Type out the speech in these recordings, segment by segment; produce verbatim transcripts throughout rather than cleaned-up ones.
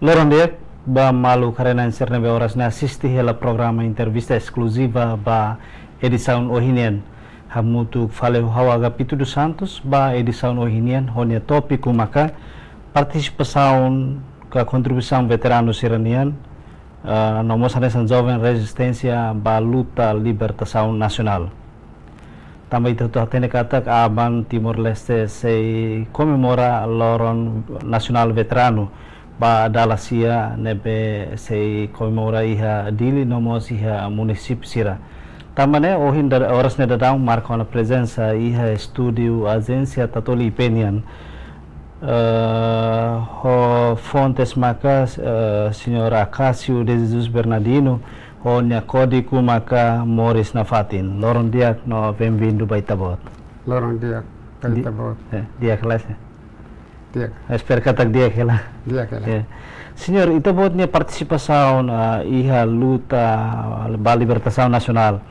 Loron di'ak ba maluk haree-na'in sira ne'ebé oras ne'e asiste hela programa entrevista eskluziva ba edisaun ohin nian. Hamutuk fali ho ha'u Agapito dos Santos ba edisaun ohin nian ho nia tópiku maka partisipasaun ka kontribuisaun veteranu sira-nian, eh, no mós hanesan joven rezisténsia ba luta libertasaun nasionál. Tanba ita hotu hatene katak aban Timor-Leste sei komemora Loron Nasionál Veteranu ba dala sia ne'ebé sei komemora iha Dili no mós iha munisípiu sira. Tanba ne'e ohin da-, oras ne'e daudaun marka ona prezensa iha estúdiu Ajénsia Tatoli I P nian. Eh, ho fontes maka, eh, señór Acácio de Jesus Bernardino, ho nia kódigu maka moris nafatin. Loron di'ak no benvindu ba Ita-Boot. Loron di'ak ba Di-, Ita-Boot. Eh, di'ak hela, eh. Di'ak. Espera katak di'ak hela. Di'ak hela. Eh. Señór, Ita-Boot nia partisipasaun, ah, iha luta ba libertasaun nasionál,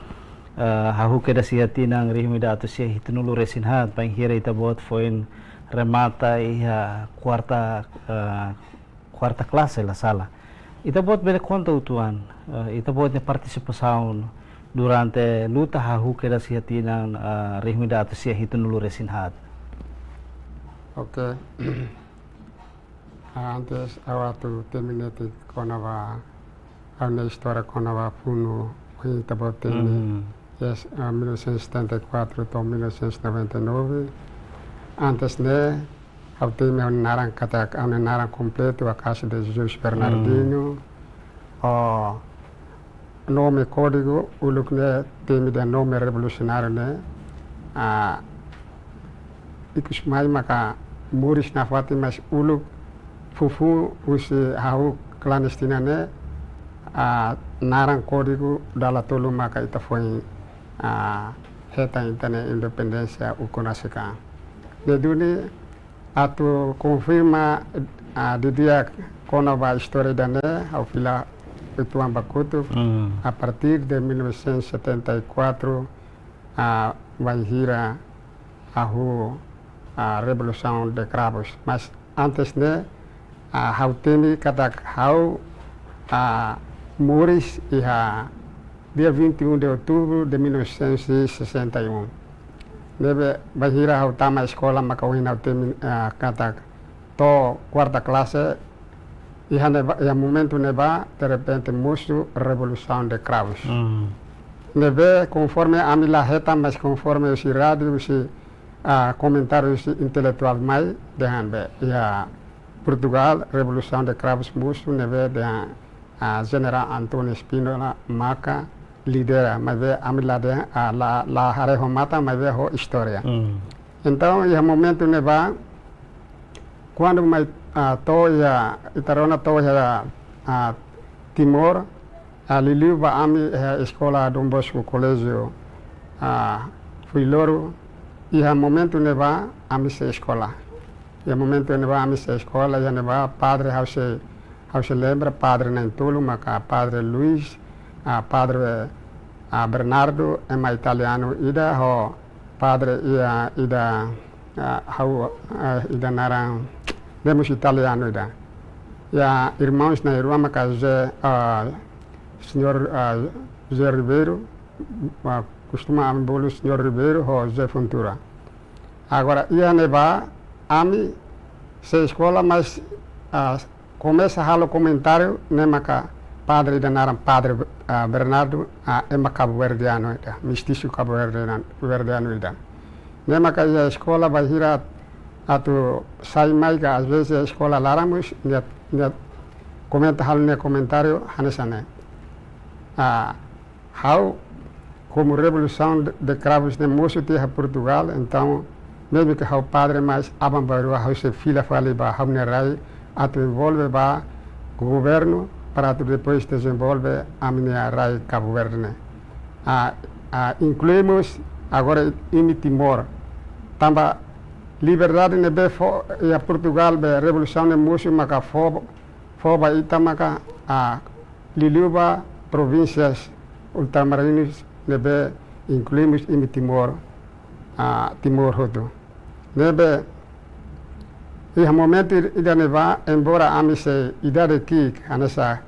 ah, hahú kedas iha tinan rihun ida atus sia hitunulu resin haat, bainhira Ita-Boot foin remata iha kuarta, eh, kuarta klase la sala. Ita-Boot bele konta uitoan, eh, Ita-Boot nia partisipasaun durante luta hahú kedas iha tinan, eh, rihun ida atus sia hitunulu resin haat. Oke. Antes ha'u atu temi netik kona-ba ha'u-nia istória kona-ba funu ohin Ita-Boot temi. Mm. Yes, ah, mil novecentos e setenta e quatro to'o mil novecentos e noventa e nove. Antes ne'e, ha'u temi ha'u-nia naran katak ha'u-nia naran kompletu Acácio de Jesus Bernardino. Mm. Oh, nome kódigu uluk ne'e temi dehan nome revolusionáriu ne'e. Ah, ikus mai maka moris nafatin, mas uluk foufoun husi hahú klandestina ne'e, ah, naran kódigu dala tolu maka ita foin, ah, hetan ita-nia independénsia ukun rasik an. Ne'e duni atu konfirma, ah, didi'ak kona-ba istória ida-ne'e, ha'u fila uitoan ba kotuk, mm, a partir de mil novecentos e setenta e quatro, ah, bainhira hahú, ah, Revolução de Cravos. Mas antes ne'e, ah, ha'u temi katak ha'u, ah, moris iha dia vinte e um de outubro de mil novecentos e sessenta e um. Ne'ebé bainhira ha'u tama eskola maka ohin ha'u temi, ah, katak to'o kuarta klase, iha ne'ebá, iha momentu ne'ebá, derrepente mosu Revolução de Cravos. Mm. Ne'ebé konforme ami la hetan, mas konforme husi rádiu, husi, ah, komentáriu husi intelektuál mai, dehan be, iha Portugál, Revolução de Cravos mosu, ne'ebé dehan, ah, Jenerál António Spínola maka lidera, maibé ami la dehan, ah, la, la haree ho matan, maibé ho istória. Mm. Entaun, iha momentu ne'ebá, kuandu mai, ah, to'o iha, ita rona to'o iha, ah, Timor, ah, liuliu ba ami iha eskola Dom Bosco Colégio, ah, Fuiloro, iha momentu ne'ebá ami sei eskola. Iha momentu ne'ebá ami sei eskola, iha ne'ebá padre ha'u sei, ha'u sei lembra padre na'in-tolu maka padre Luís, ah, padre, ah, Bernardo, ema italianu ida, ho padre iha ida, ah, ha'u, ah, ida naran, ne'e mós italianu ida. Iha irmãos na'in-rua maka José, ah, señór, ah, José Ribeiro, ah, kostuma ami bolu señór Ribeiro, ho José Fontoura. Agora, iha ne'ebá, ami sei eskola, mas, ah, komesa halo komentáriu, ne'e maka padre ida naran padre, ah, Bernardo, ah, ema kabuverdianu ida, mistisu kabuverdianu, verdianu ida. Ne'e maka iha eskola bainhira atu sai mai ka, às vezes iha eskola laran mós, nia, nia komenta halo nia komentáriu, hanesan ne'e. Ah, ha'u, komu Revolução de, de Cravos ne'e mosu tiha Portugál, entaun, mezmu ke ha'u padre, mas aban-bainrua ha'u sei fila fali ba ha'u-nia rai, atu envolve ba governu, para atu depois dezenvolve ami-nia rai Cabo Verde ne'e. Ah, ah, incluímos agora imi Timor. Tanba liberdade ne'ebé fó, iha Portugál be revolusaun ne'e mosu maka fó, fó ba ita maka, ah, liuliu ba provínsias ultramarinas ne'ebé incluímos imi Timor, ah, Timor hotu. Ne'ebé Iha momentu ida-ne'ebá, embora ami sei idade ki'ik, hanesan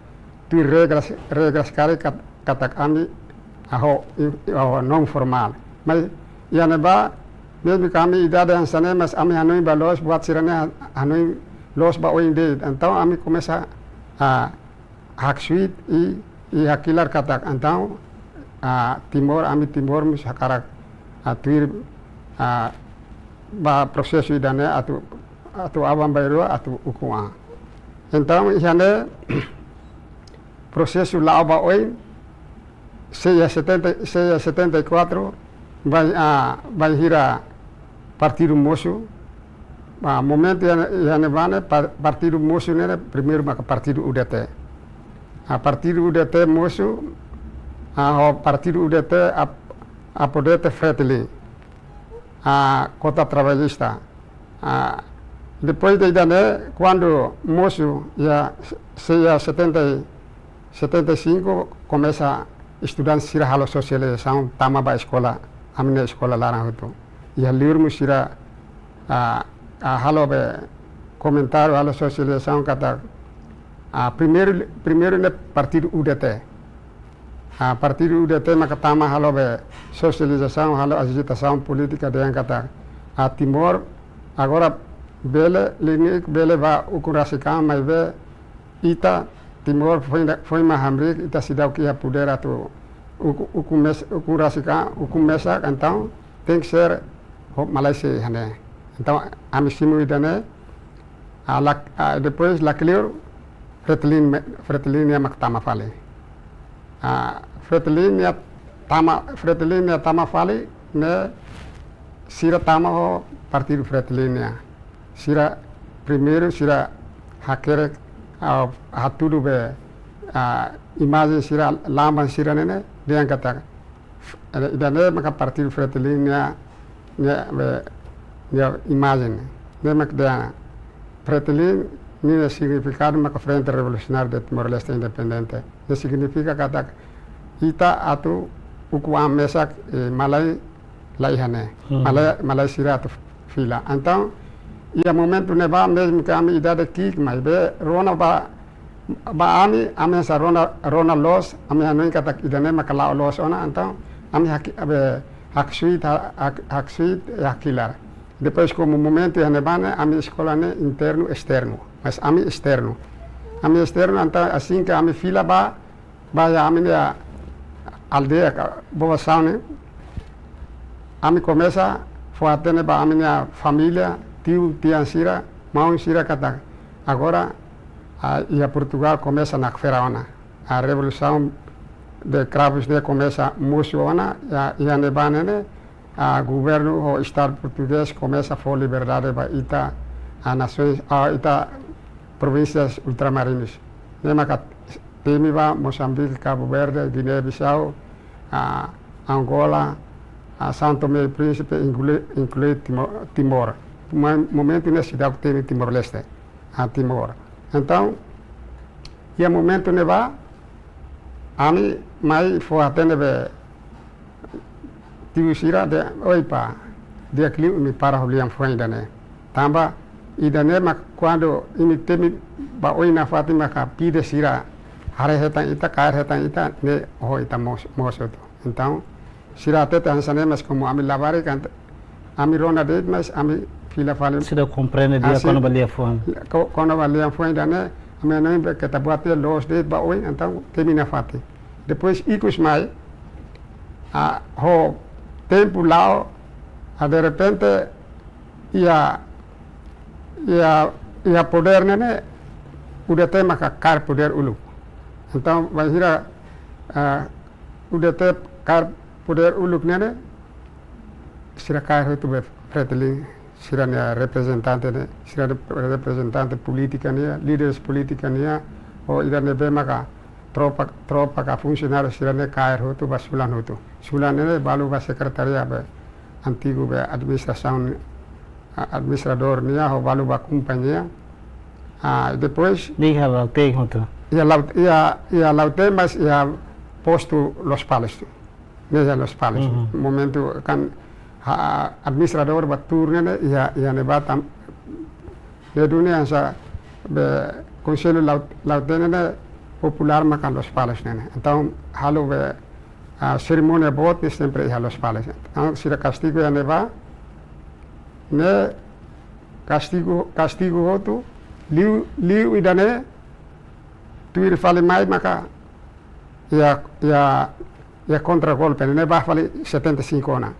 tuir regras, regras karik kat-, katak ami, ah, ho, i-, ho non formál. Mas iha ne'ebá, mezmu ke ami idade hanesan ne'e, mas ami hanoin ba loos, buat sira-ne'e ha-, hanoin loos ba oin de'it. Entaun ami komesa, ah, haksoit i, i hakilar katak entaun, ah, Timor, ami Timor mós hakarak, ah, tuir, ah, ba prosesu ida-ne'e atu, atu aban-bainrua atu ukun an. Entaun, iha ne'e prosesu la'o ba oin, sei iha setenta, sei iha setenta e quatro, bain, ah, bainhira partidu mosu, ah, momentu iha, iha ne'ebá ne'e pa-, partidu mosu ne'e, ne'e primeiru maka partidu U D T. Ah, partidu U D T mosu, ah, ho partidu U D T ap-, apodere Fretilin, ah, kota trabalhista. Ah, depois de ida-ne'e, kuandu mosu iha, sei iha setenta, setenta e cinco, komesa estudante sira halo sosializasaun tama ba eskola, ami-nia eskola laran hotu. Iha liur mós sira, ah, ah, halo be komentáriu, halo sosializasaun katak, ah, primeiru, primeiru ne'e partidu U D T. Ah, partidu U D T maka tama halo be sosializasaun, halo ajitasaun polítika dehan katak, ah, Timor agora bele, limiik bele ba ukun rasik an, maibé ita Timor foin da-, foin mak hamriik, ita seidauk iha podér atu ukun, ukun mes-, ukun rasik an, ukun mesak, entaun tenke ser ho malae sei iha ne'e. Entaun ami simu ida-ne'e, ah, lak-, ah, depois lakleur Fretilin me-, Fretilin nian mak tama fali. Ah, Fretilin nian tama, Fretilin nian tama fali, ne'e sira tama ho partidu Fretilin nian. Sira primeiru sira hakerek, ah, hatudu be, ah, imajen sira, lamban sira-ne'e, dehan katak, ida-ne'e maka partidu Fretilin nian, nian be, nian imajen. Ne'e mak dehan Fretilin ninia signifikadu maka Frente Revolucionária de Timor-Leste Independente. Ne'e signifika katak ita atu ukun an mesak, eh, malae la iha ne'e. Hmm. Malae, malae sira atu fila. Entaun, iha momentu ne'ebá, mezmu ke ami idade ki'ik, maibé rona ba, ba ami, ami hanesan rona, rona loos, ami hanoin katak ida-ne'e maka la'o loos ona, entaun ami haki-, be, haksoit, ha-, hak-, haksoit, hakilar. Depois, komu momentu iha ne'ebá ne'e, ami eskola ne'e internu, esternu. Mas ami esternu. Ami esternu, entaun, asin ke ami fila ba, ba iha ami-nia aldeia ka povoasaun ne'e, ami komesa fó-hatene ba ami-nia família, tiu, tian sira, maun sira katak, agora, ah, iha Portugal komesa nakfera ona. Ah, revolusaun de kravus ne'e komesa mosu ona, iha, iha ne'ebá ne'e, ah, governu ho Estadu portugés komesa fó liberdade ba ita, ah, nasoens, ah, ita provínsias ultramarinas. Ne'e maka temi ba Mosambike, Kabu Verde, Giné-Bisau, ah, Angola, ah, São Tomé e Príncipe, inklui, inklui Timo-, Timor. Mo-, momentu ne'e seidauk temi Timor-Leste, ah, Timor. Entaun, iha momentu ne'ebá, ami mai fó-hatene be tiu sira dehan, "Oi pá, di'ak liu imi para ho lian-fuan ida-ne'e. Tanba ida-ne'e mak kuandu imi temi ba oin nafatin maka pide sira haree hetan ita, kaer hetan ita, ne'e oho ita moos-, moos hotu." Entaun, sira hatete hanesan ne'e, mas komu ami labarik, ant-, ami rona de'it, mas ami fila fali. Sira komprende di'ak, ah, sin, kona-ba lian-fuan. Ko-, kona-ba lian-fuan ida-ne'e, ami hanoin be keta buat ne'e loos de'it ba oin, entaun temi nafatin. Depois ikus mai, ah, ho tempu la'o, ah, derrepente, iha, iha, iha podér ne'e ne'e, U D T maka kaer podér uluk. Entaun, bainhira, ah, U D T kaer podér uluk ne'e ne'e, sira kaer hotu be Fretilin, sira-nia reprezentante ne'e, sira-nia reprezentante polítika nian, líderes polítika nian, ho ida ne'ebé maka tropa, tropa ka funsionáriu sira-ne'e kaer hotu ba Sulan hotu. Sulan ne'e balu ba sekretaria be antigu be administrasaun, a-, administradór nian, ho balu ba kompañia. Ah, depois, ne'e iha Lautém hotu? Iha Laut-, iha, iha Lautém, mas iha postu Lospalos. Ne'e iha Lospalos. Mhm. Momentu kan, ha, administradór ba tuur ne'e ne'e iha, iha ne'ebá tam-, Ne'e duni hanesan be Konsellu Lau-, Lautém ne'e populár maka Lospalos ne'e. Entaun, halo be, ah, serimónia boot ne'e sempre iha Lospalos. Entaun, sira kastigu iha ne'ebá, ne'e kastigu, kastigu hotu, liu, liu ida-ne'e, tuir fali mai maka iha, iha, iha kontra golpe, ne'e ba fali setenta e cinco ona.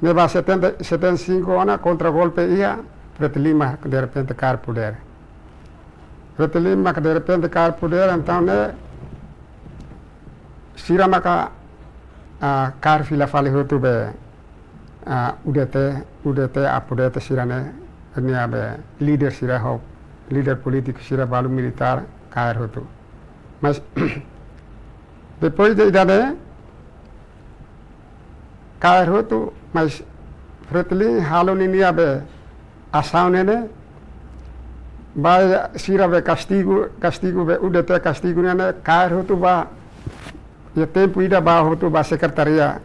Ne'e ba setenta, setenta e cinco ona kontra golpe iha, Fretilin mak derrepente kaer podér. Fretilin mak derrepente kaer podér, entaun ne'e sira maka, ah, kaer fila fali hotu be, ah, U D T, U D T, APODETE sira-ne'e, nia be líder sira ho, líder polítiku sira balu militár kaer hotu. Mas, depois de ida-ne'e, kaer hotu, mas Fretilin halo ninia be asaun ne'e, ba sira be kastigu, kastigu be U D T kastigu ne'e, kaer hotu ba, iha tempu ida ba hotu ba sekretaria,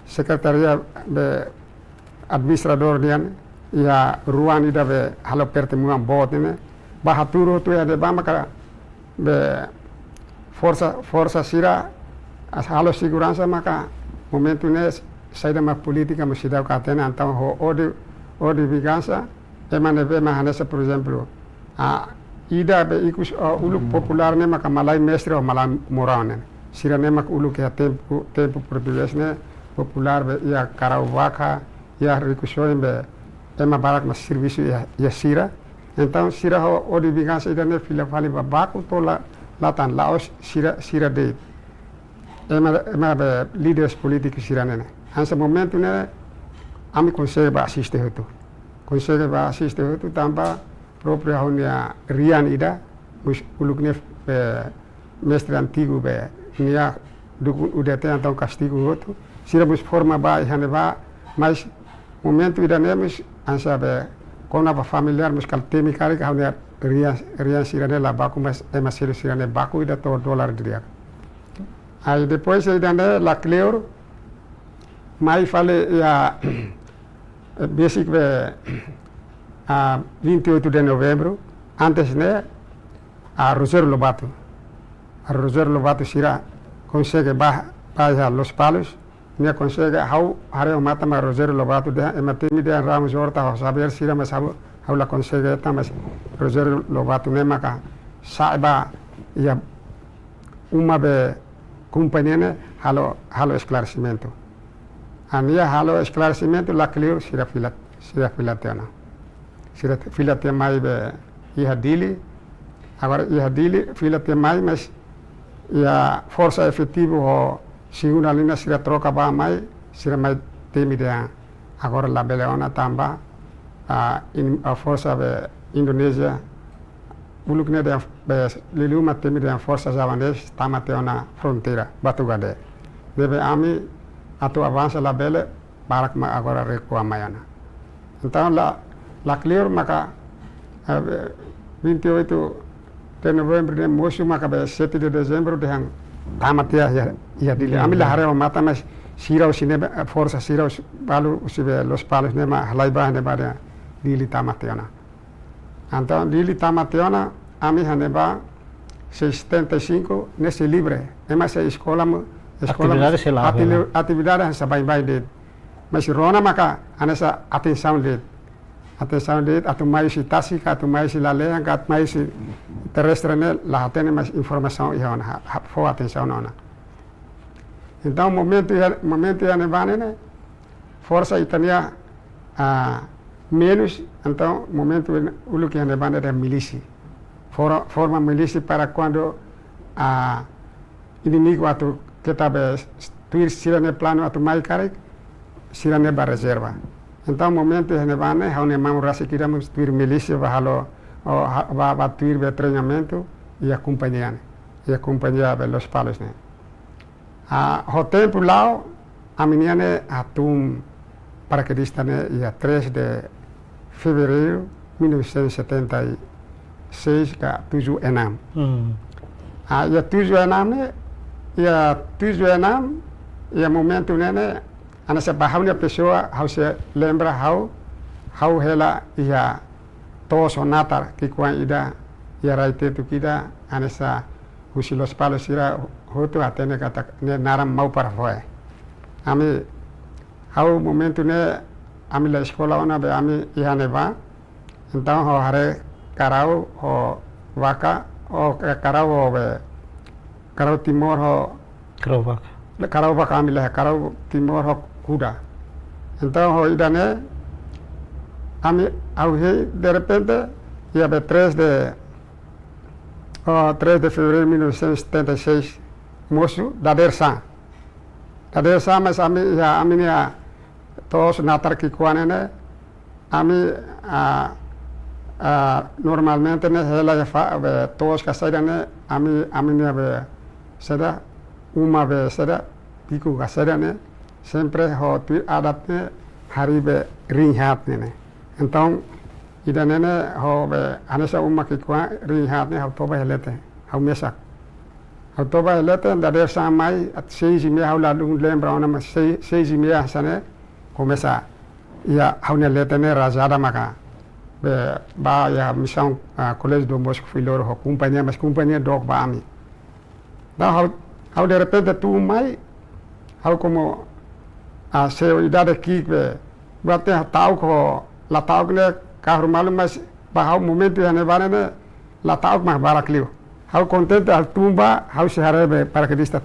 sekretaria be administradór nian, iha ruang ida be halo pertemuan boot ne'e, ba hatuur hotu iha ne'ebá maka be forsa, forsa sira atu halo seguransa maka momentu ne'e saida mak polítika mós seidauk hatene, entaun ho ódiu, ódiu vingansa, ema ne'ebé mak hanesan, por ezemplu, ah, ida be ikus, ah, uluk populár ne'e maka malae mestre ou malae morál ne'e. Sira-ne'e mak uluk iha tempu, tempu portugés ne'e populár be iha karau vaka, iha rikusoin be ema barak mak servisu iha, iha sira. Entaun sira ho ódiu vingansa ida-ne'e fila fali ba baku to'o la, la tan la'ós sira, sira de'it. Ema, ema be líderes polítiku sira-ne'e. Hanesan momentu ne'e ami konsege ba asiste hotu. Konsege ba asiste hotu tanba própriu ha'u-nia rian ida, mós uluk ne'e be mestre antigu be nia dukun U D T entaun kastigu hotu. Sira mós forma ba iha ne'ebá, mas momentu ida-ne'e mós hanesan be kona-ba familiár mós kala temi karik ha'u-nia rian, rian sira-ne'e la baku, mas ema sira, sira-ne'e baku ida to'o dólar didi'ak. Aí depois ida-ne'e la kleur, mai fali iha, eh, besik be, ah, vinte e oito de novembro, antes ne'e, ah, Rogério Lobato. Ah, Rogério Lobato sira konsege ba, ba iha Lospalos, nia konsege ha'u haree ho matan, mas Rogério Lobato dehan, ema temi dehan Ramos Horta ho Xavier sira, mas ha'u, ha'u la konsege hetan, mas Rogério Lobato ne'e maka sa'e ba iha uma be kompañia ne'e halo, halo esklaresimentu. Nia halo esklaresimentu la kleur, sira fila, sira fila tiha ona. Sira fila tiha mai be iha Dili. Agora iha Dili fila tiha mai, mas iha forsa efetivu ho segunda liña sira troka ba mai, sira mai temi dehan agora labele ona tanba, ah, in-, ah, forsa be Indonézia, uluk ne'e dehan be liuliu mak temi dehan forsa javanés tama tiha ona fronteira, Batugade. Ne'ebé ami atu avansa labele, barak mak agora rekua mai ona. Entaun la, la kleur maka, eh, vinte e oito de novembro ne'e mosu maka be sete de dezembro dehan tama tiha iha, iha Dili. Ami la haree ho matan, mas sira husi ne'ebé, eh, forsa sira husi, balu husi be Lospalos ne'e mak halai ba ne'ebá dehan Dili tama tiha ona. Entaun Dili tama tiha ona, ami iha ne'ebá, setenta e cinco ne'e sei livre. Ema sei eskola mo, eskola mo, atividade sei la ativi-, hela. Atividade hanesan baibain de'it. Mas rona maka hanesan atensaun de'it. Atensaun de'it, atu mai husi tasi ka, atu mai husi lalehan ka, atu mai husi terrestre ne'e la hatene, mas informasaun iha ona, ha, ha, fó atensaun ona. Entaun momentu iha, momentu iha ne'ebá ne'e, forsa ita-nia, ah, menus, entaun momentu uluk iha ne'ebá ne'e dehan milísia. Forma, forma milísia para kuandu, ah, inimigu atu keta be tuir sira-nia planu atu mai karik, sira-ne'e ba rezerva. Entaun momentu iha ne'ebá ne'e, ha'u-nia maun rasik ida mós tuir milísia ba halo, o, ha-, ba, ba tuir be treinamentu, iha kompañia ne'e, iha kompañia be Lospalos ne'e. Ah, ho tempu la'o, ami-nian ne'e hatún parakedista ne'e iha três de fevereiro mil novecentos e setenta e seis ka tujuh enam. Hmm. Ah, iha tujuh enam ne'e, iha tujuh enam, iha momentu ne'e ne'e, hanesan ba ha'u-nia pesoa, ha'u sei lembra ha'u, ha'u hela iha to'os ho natar ki'ikoan ida, iha rai tetuk ida, hanesan husi Lospalos sira hotu hatene katak ne'e naran Mau para Fo'er. Ami, ha'u momentu ne'e, ami la eskola ona be ami iha ne'ebá. Entaun ha'u haree karau ho vaka, o, ka-, karau ho be, karau Timor ho, Karau vaka. Karau vaka ami la, karau Timor ho kuda. Entaun ho ida-ne'e, ami, ha'u hei, derrepente, iha be três de, oh, três de fevereiro de mil novecentos e setenta e seis, mosu, dadeer-saan. Dadeer-saan, mas ami, iha, ami-nia to'os natar ki'ikoan ne'e, ami, ah, ah, normalmente ne'e hela iha fa-, be, to'os ka saida ne'e, ami, ami-nia be, saida, uma be, saida, biku ka saida ne'e, sempre ho tuir adat ne'e, harii be riin haat ne'e ne'e. Entaun, ida-ne'e ne'e, ho be, hanesan uma ki'ikoan riin haat ne'e, ha'u toba iha leten, ha'u mesak. Ha'u toba iha leten, dadeer-saan mai, às seis e meia, ha'u ladún lembra ona, mas sei-, seis e meia hanesan ne'e, komesa, iha ha'u-nia leten ne'e rajada maka, be, ba iha misaun, ah, Colégio Dom Bosco Fuiloro ho kompañia, mas kompañia dook ba ami. Entaun ha'u, ha'u derrepente tun mai, ha'u komu, ah, sei idade ki'ik be, buat ne'e ta'uk ho la ta'uk ne'e kahur malu, mas ba ha'u momentu iha ne'ebá ne'e, la ta'uk mak barak liu. Ha'u kontente ha'u tun ba, ha'u sei haree be parakedista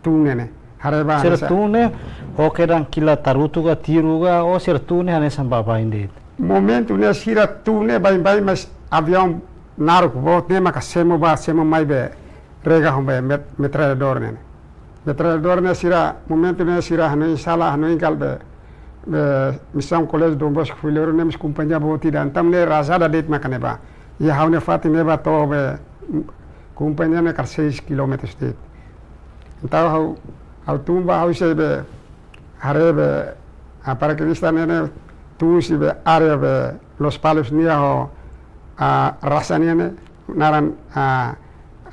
tun ne'e ne'e. Haree ba, sira hanesan tun ne'e, ho kedan kilat tarutu ka tiru ka, ou sira tun ne'e hanesan baibain de'it? Momentu ne'e sira tun ne'e baibain, mas aviaun naruk boot ne'e maka semo ba, semo mai be, rega ho be met-, metralhadór ne'e ne'e. Metralhadór ne'e sira, momentu ne'e sira hanoin sala, hanoin katak be, be, misaun Colégio Dom Bosco Fuiloro ne'e mós kompañia boot ida, entaun ne'e rajada de'it maka ne'ebá. Iha ha'u-nia fatin ne'ebá to'o be, kompañia ne'e karik seis kilómetrus de'it. Entaun ha'u, ha'u tun ba ha'u sei be, haree be, ah, parakedista ne'e ne'e, tun husi be, área be, Lospalos nian ho, ah, Rasa nian ne'e, naran, ah,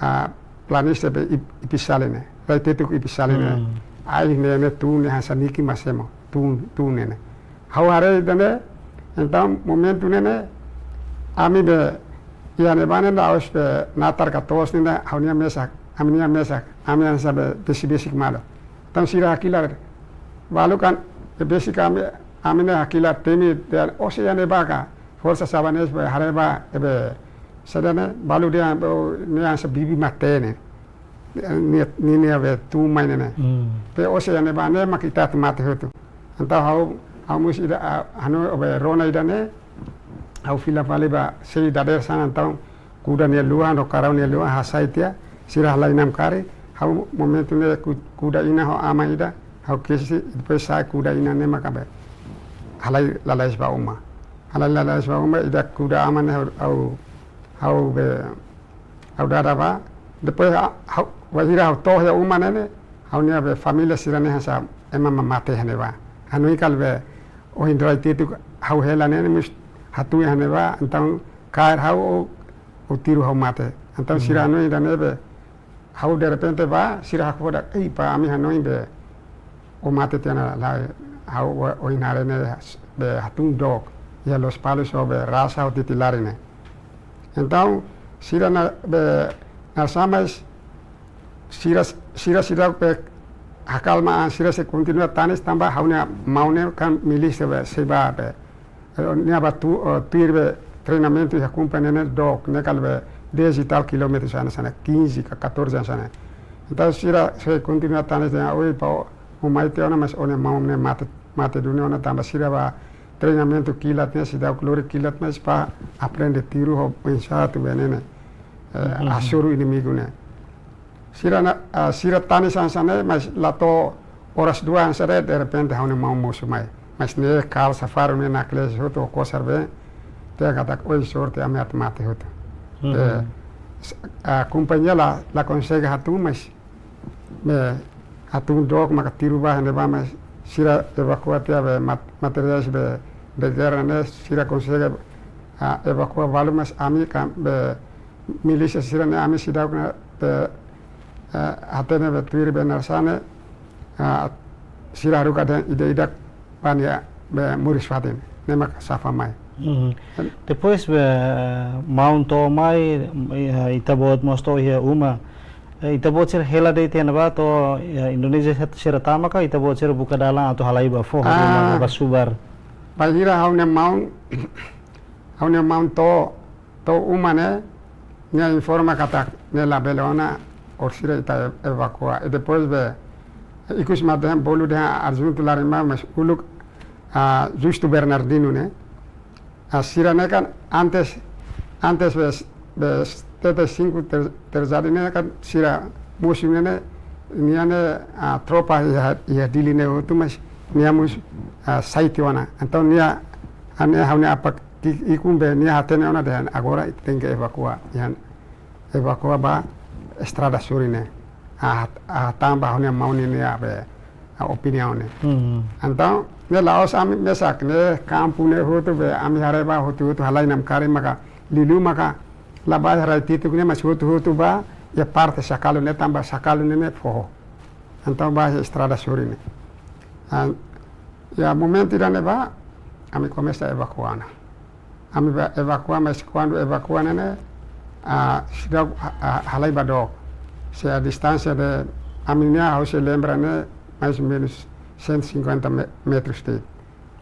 ah, planície be Ip-, Ipisali ne'e, rai tetuk Ipisali ne'e. Hmm. Ai ne'e ne'e tun ne'e hanesan niki mak semo, tun, tun ne'e ne'e. Ha'u haree ida-ne'e, entaun momentu ne'e ne'e, ami be, iha ne'ebá ne'e la'ós be natar ka to'os ne'e ne'e, ha'u-nia mesak, ami-nia mesak, ami hanesan be besik-besik malu. Entaun sira hakilar, balu kan, be besik ami, ami ne'e hakilar temi, dehan, ó sei iha ne'ebá ka, forsa sabanes be haree ba, be, saida ne'e, balu dehan, be, ne'e hanesan bibi mate ne'e. Nia, nia, nia be tun mai ne'e ne'e. Hmm. Be ó sei iha ne'ebá ne'e mak ita atu mate hotu. Entaun ha'u, ha'u mós ida, ah, hanoin, be rona ida-ne'e, ha'u fila fali ba, sei dadeer-saan entaun, kuda nia luan, no karau nia luan, hasai tiha, sira halai namkari, ha'u momentu ne'e ku-, kuda inan ho aman ida, ha'u kesi, depois sa'e kuda inan ne'e maka be. Halai lalais ba uma. Halai lalais ba uma, ida kuda aman ne'e ha'u, ha'u, ha'u be, ha'u dada ba, depois ha-, ha'u, wainhira ha'u to'o iha uma ne'e ne'e, ha'u-nia be família sira ne'e hanesan ema mak mate iha ne'ebá. Hanoin katak be, ohin rai tetuk ha'u hela ne'e ne'e mós hatún iha ne'ebá, entaun kaer ha'u ou, ou tiru ha'u mate. Entaun sira hanoin ida-ne'e be, ha'u derrepente ba, sira hakfodak, ei, pá, ami hanoin be, ó mate tiha ona lae, ha'u, ó, ohin haree ne'e be hatún dook, iha Lospalos ho be Rasa ho Titilari ne'e. Entaun, sira na, be, na sama, sira, sira, sira be hakalma an, sira sei kontinua tanis tanba ha'u-nia maun ne'e kan milísia be, sei ba be, eh, nia ba tu-, eh, tuir be treinamentu iha kompañia ne'e dook, ne'e kala be dez e tal kilómetrus hanesan ne'e, quinze ka catorze hanesan ne'e. Entaun sira sei kontinua tanis dehan, oi, pá, ó mai tiha ona, mas ó-nia maun ne'e mate, mate duni ona tanba sira ba treinamentu kilat ne'e, seidauk lori kilat, mas pá aprende tiru ho oinsá atu be ne'e ne'e, eh, hasoru inimigu ne'e. Sira na, ah, sira tanis hanesan ne'e, mas la to'o oras dua hanesan ne'e, derrepente ha'u-nia maun mosu mai. Mas ne'e kal safaru ne'e naklees hotu ho kosar been, dehan katak oi sorte ami atu mate hotu. Eh, s-, ah, kompañia la, la konsege hatún, mas be hatún dook maka tiru ba iha ne'ebá, mas sira evakua tiha be mat-, materiais be, be gerra ne'e, sira konsege, ah, evakua balu, mas ami kan be milísia sira ne'e ami seidauk ne'e be, eh, hatene be tuir be naran sá ne'e, ah, sira haruka dehan ida-idak ba nia be moris-fatin, ne'e maka safai mai. Mhm. Depois, eh, maun to'o mai, eh, ita-boot mós to'o iha uma. Eh, ita-boot sira hela de'it iha ne'ebá to'o, eh, Indonézia sira tama ka, ita-boot sira buka dalan atu halai ba foho, Ah. ba, ba subar. Bainhira ha'u-nia maun, ha'u-nia maun to'o, to'o uma ne'e, nia informa katak ne'e labele ona, orsida ita e-, evakua. I depois be, ikus mak dehan, bolu dehan adjuntu laran mai, mas uluk, ah, Justo Bernardino ne'e. Ah, sira ne'e kan antes, antes be, be T T cinco ter-, terjadi ne'e kan sira mosu ne'e ne'e, nia ne'e, ah, tropa iha, iha Dili ne'e hotu mas nia mós, ah, sai tiha ona. Entaun nia, ah, nia ha'u-nia apá ki-, ikus be nia hatene ona dehan agora tenke evakua. Iha evakua ba estrada sorin ne'e. Ah, ah, tanba ha'u-nia maun ne'e nia be, ah, opiniaun ne'e. Hmm. Entaun, ne'e la'ós ami mesak, ne'e kampu ne'e hotu be, ami haree ba hotu-hotu halai namkari maka, liuliu maka, la ba rai Titico ne'e mas hotu-hotu ba, iha parte Sakalu ne'e tanba Sakalu ne'e ne'e foho. Entaun ba estrada sorin ne'e. Ah, iha momentu ida-ne'ebá, ami komesa evakua ona. Ami ba evakua, mas kuandu evakua ne'e ne'e, ah, seidauk ha-, ha-, halai ba dook. Se a distánsia de, ami-nia, ha'u sei lembra ne'e, mais ou menus cento e cinquenta me-, metros de'it.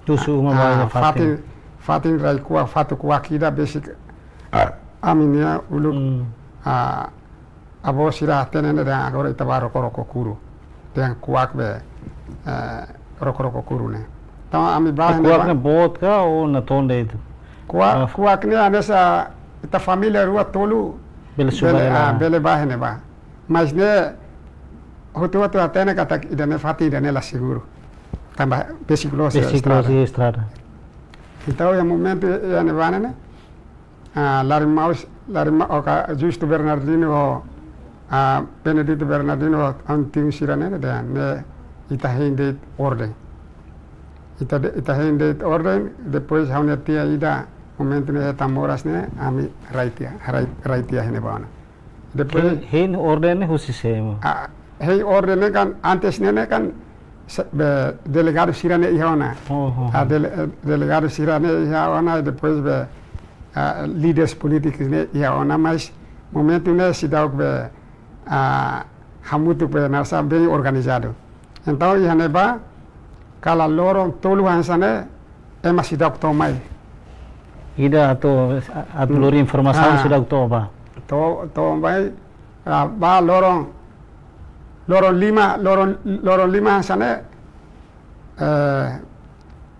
Husi uma ba Ah, iha fatin. fatin, fatin rai kuak, fatin kuak ida besik. Ah. Ami-nia uluk, Hmm. ah, avó sira hatene ne'e dehan agora ita ba roko-roko kuru. Dehan kuak be, eh, roko-roko kuru ne'e. Entaun ami ba Eh, ne'e kuak ba. ne'e boot ka ou natoon de'it? Kuak, Ah. kuak ne'e hanesan ita família rua tolu Bele subar bele, hela. ah, bele ba iha ne'ebá. Mas ne'e hotu-hotu hatene katak ida-ne'e fatin ida-ne'e la seguru. Tanba besik loos iha Besik estrada. loos iha estrada. Entaun, iha momentu iha ne'ebá ne'e ne'e, ah, laran maun, laran maun, oka Justo Bernardino ho, ah, Benedito Bernardino ho, ha'u-nia tiu sira ne'e, dehan, ne'e ita hein de'it orden. Ita de-, ita hein de'it orden, depois ha'u-nia tia ida, momentu ne'e hetan moras ne'e, ami rai tiha, rai, rai tiha iha ne'ebá ona. Depois Hein, hein orden ne'e husi sé mak? Ah, hein orden ne'e kan, antes ne'e ne'e kan, se-, be, delegadu sira ne'e iha ona. Oh, oh, Ah, oh. dele-, eh, delegadu sira ne'e iha ona, depois be, ah, líderes polítikus ne'e iha ona, mas momentu ne'e seidauk be, ah, hamutuk be, hanesan bem organizadu. Entaun, iha ne'ebá, kala loron tolu hanesan ne'e, ema seidauk to'o mai. Ida atu, atu Hmm. lori informasaun Ah. seidauk to'o ba. To'o, to'o mai, ah, ba loron, loron lima, loron, loron lima hanesan ne'e, eh,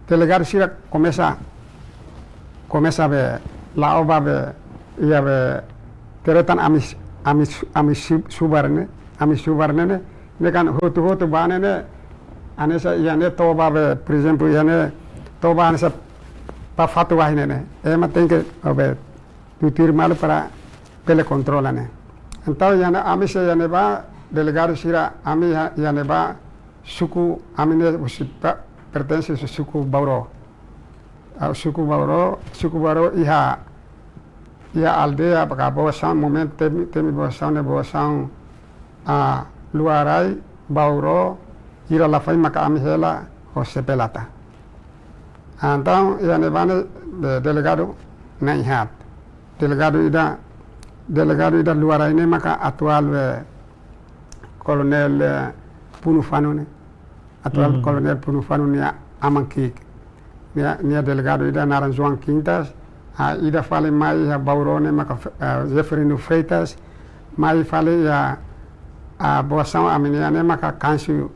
delegadu sira komesa, komesa be, la'o ba be, iha be, deretan ami, ami, ami su-, subar ne'e, ami subar ne'e ne'e, ne'e kan hotu-hotu ba ne'e ne'e, hanesan iha ne'e to'o ba be, por ezemplu, iha ne'e to'o ba hanesan ba fatin wahí ne'e ne'e. Ema tenke, o be, tutuir malu para bele kontrola ne'e. Entaun, iha ne'e ami sei iha ne'ebá, delegadu sira, ami iha, iha ne'ebá, suku, ami ne'e husi pa-, pertense husi suku Bauro. Ah, suku Bauro, suku Bauro iha, iha aldeia, baka Boasaun, momentu temi, temi Boasaun ne'e Boasaun, ah, Luarai, Bauro, Ira Lafahi maka ami hela ho Sepelata. Entaun, iha ne'ebá ne'e de-, delegadu na'in haat. Delegadu ida, delegadu ida Luarai ne'e maka atuál, eh, Koronél, eh, Punu Fanu ne'e. Atuál Mhm. Koronél Punu Fanu nia aman ki'ik. Nia, nia delegadu ida naran João Quintas. Ah, ida fali mai iha Bauro ne'e maka, ah, Zeferino Freitas. Mai fali iha, ah, Boasaun ami-nia ne'e maka Kansu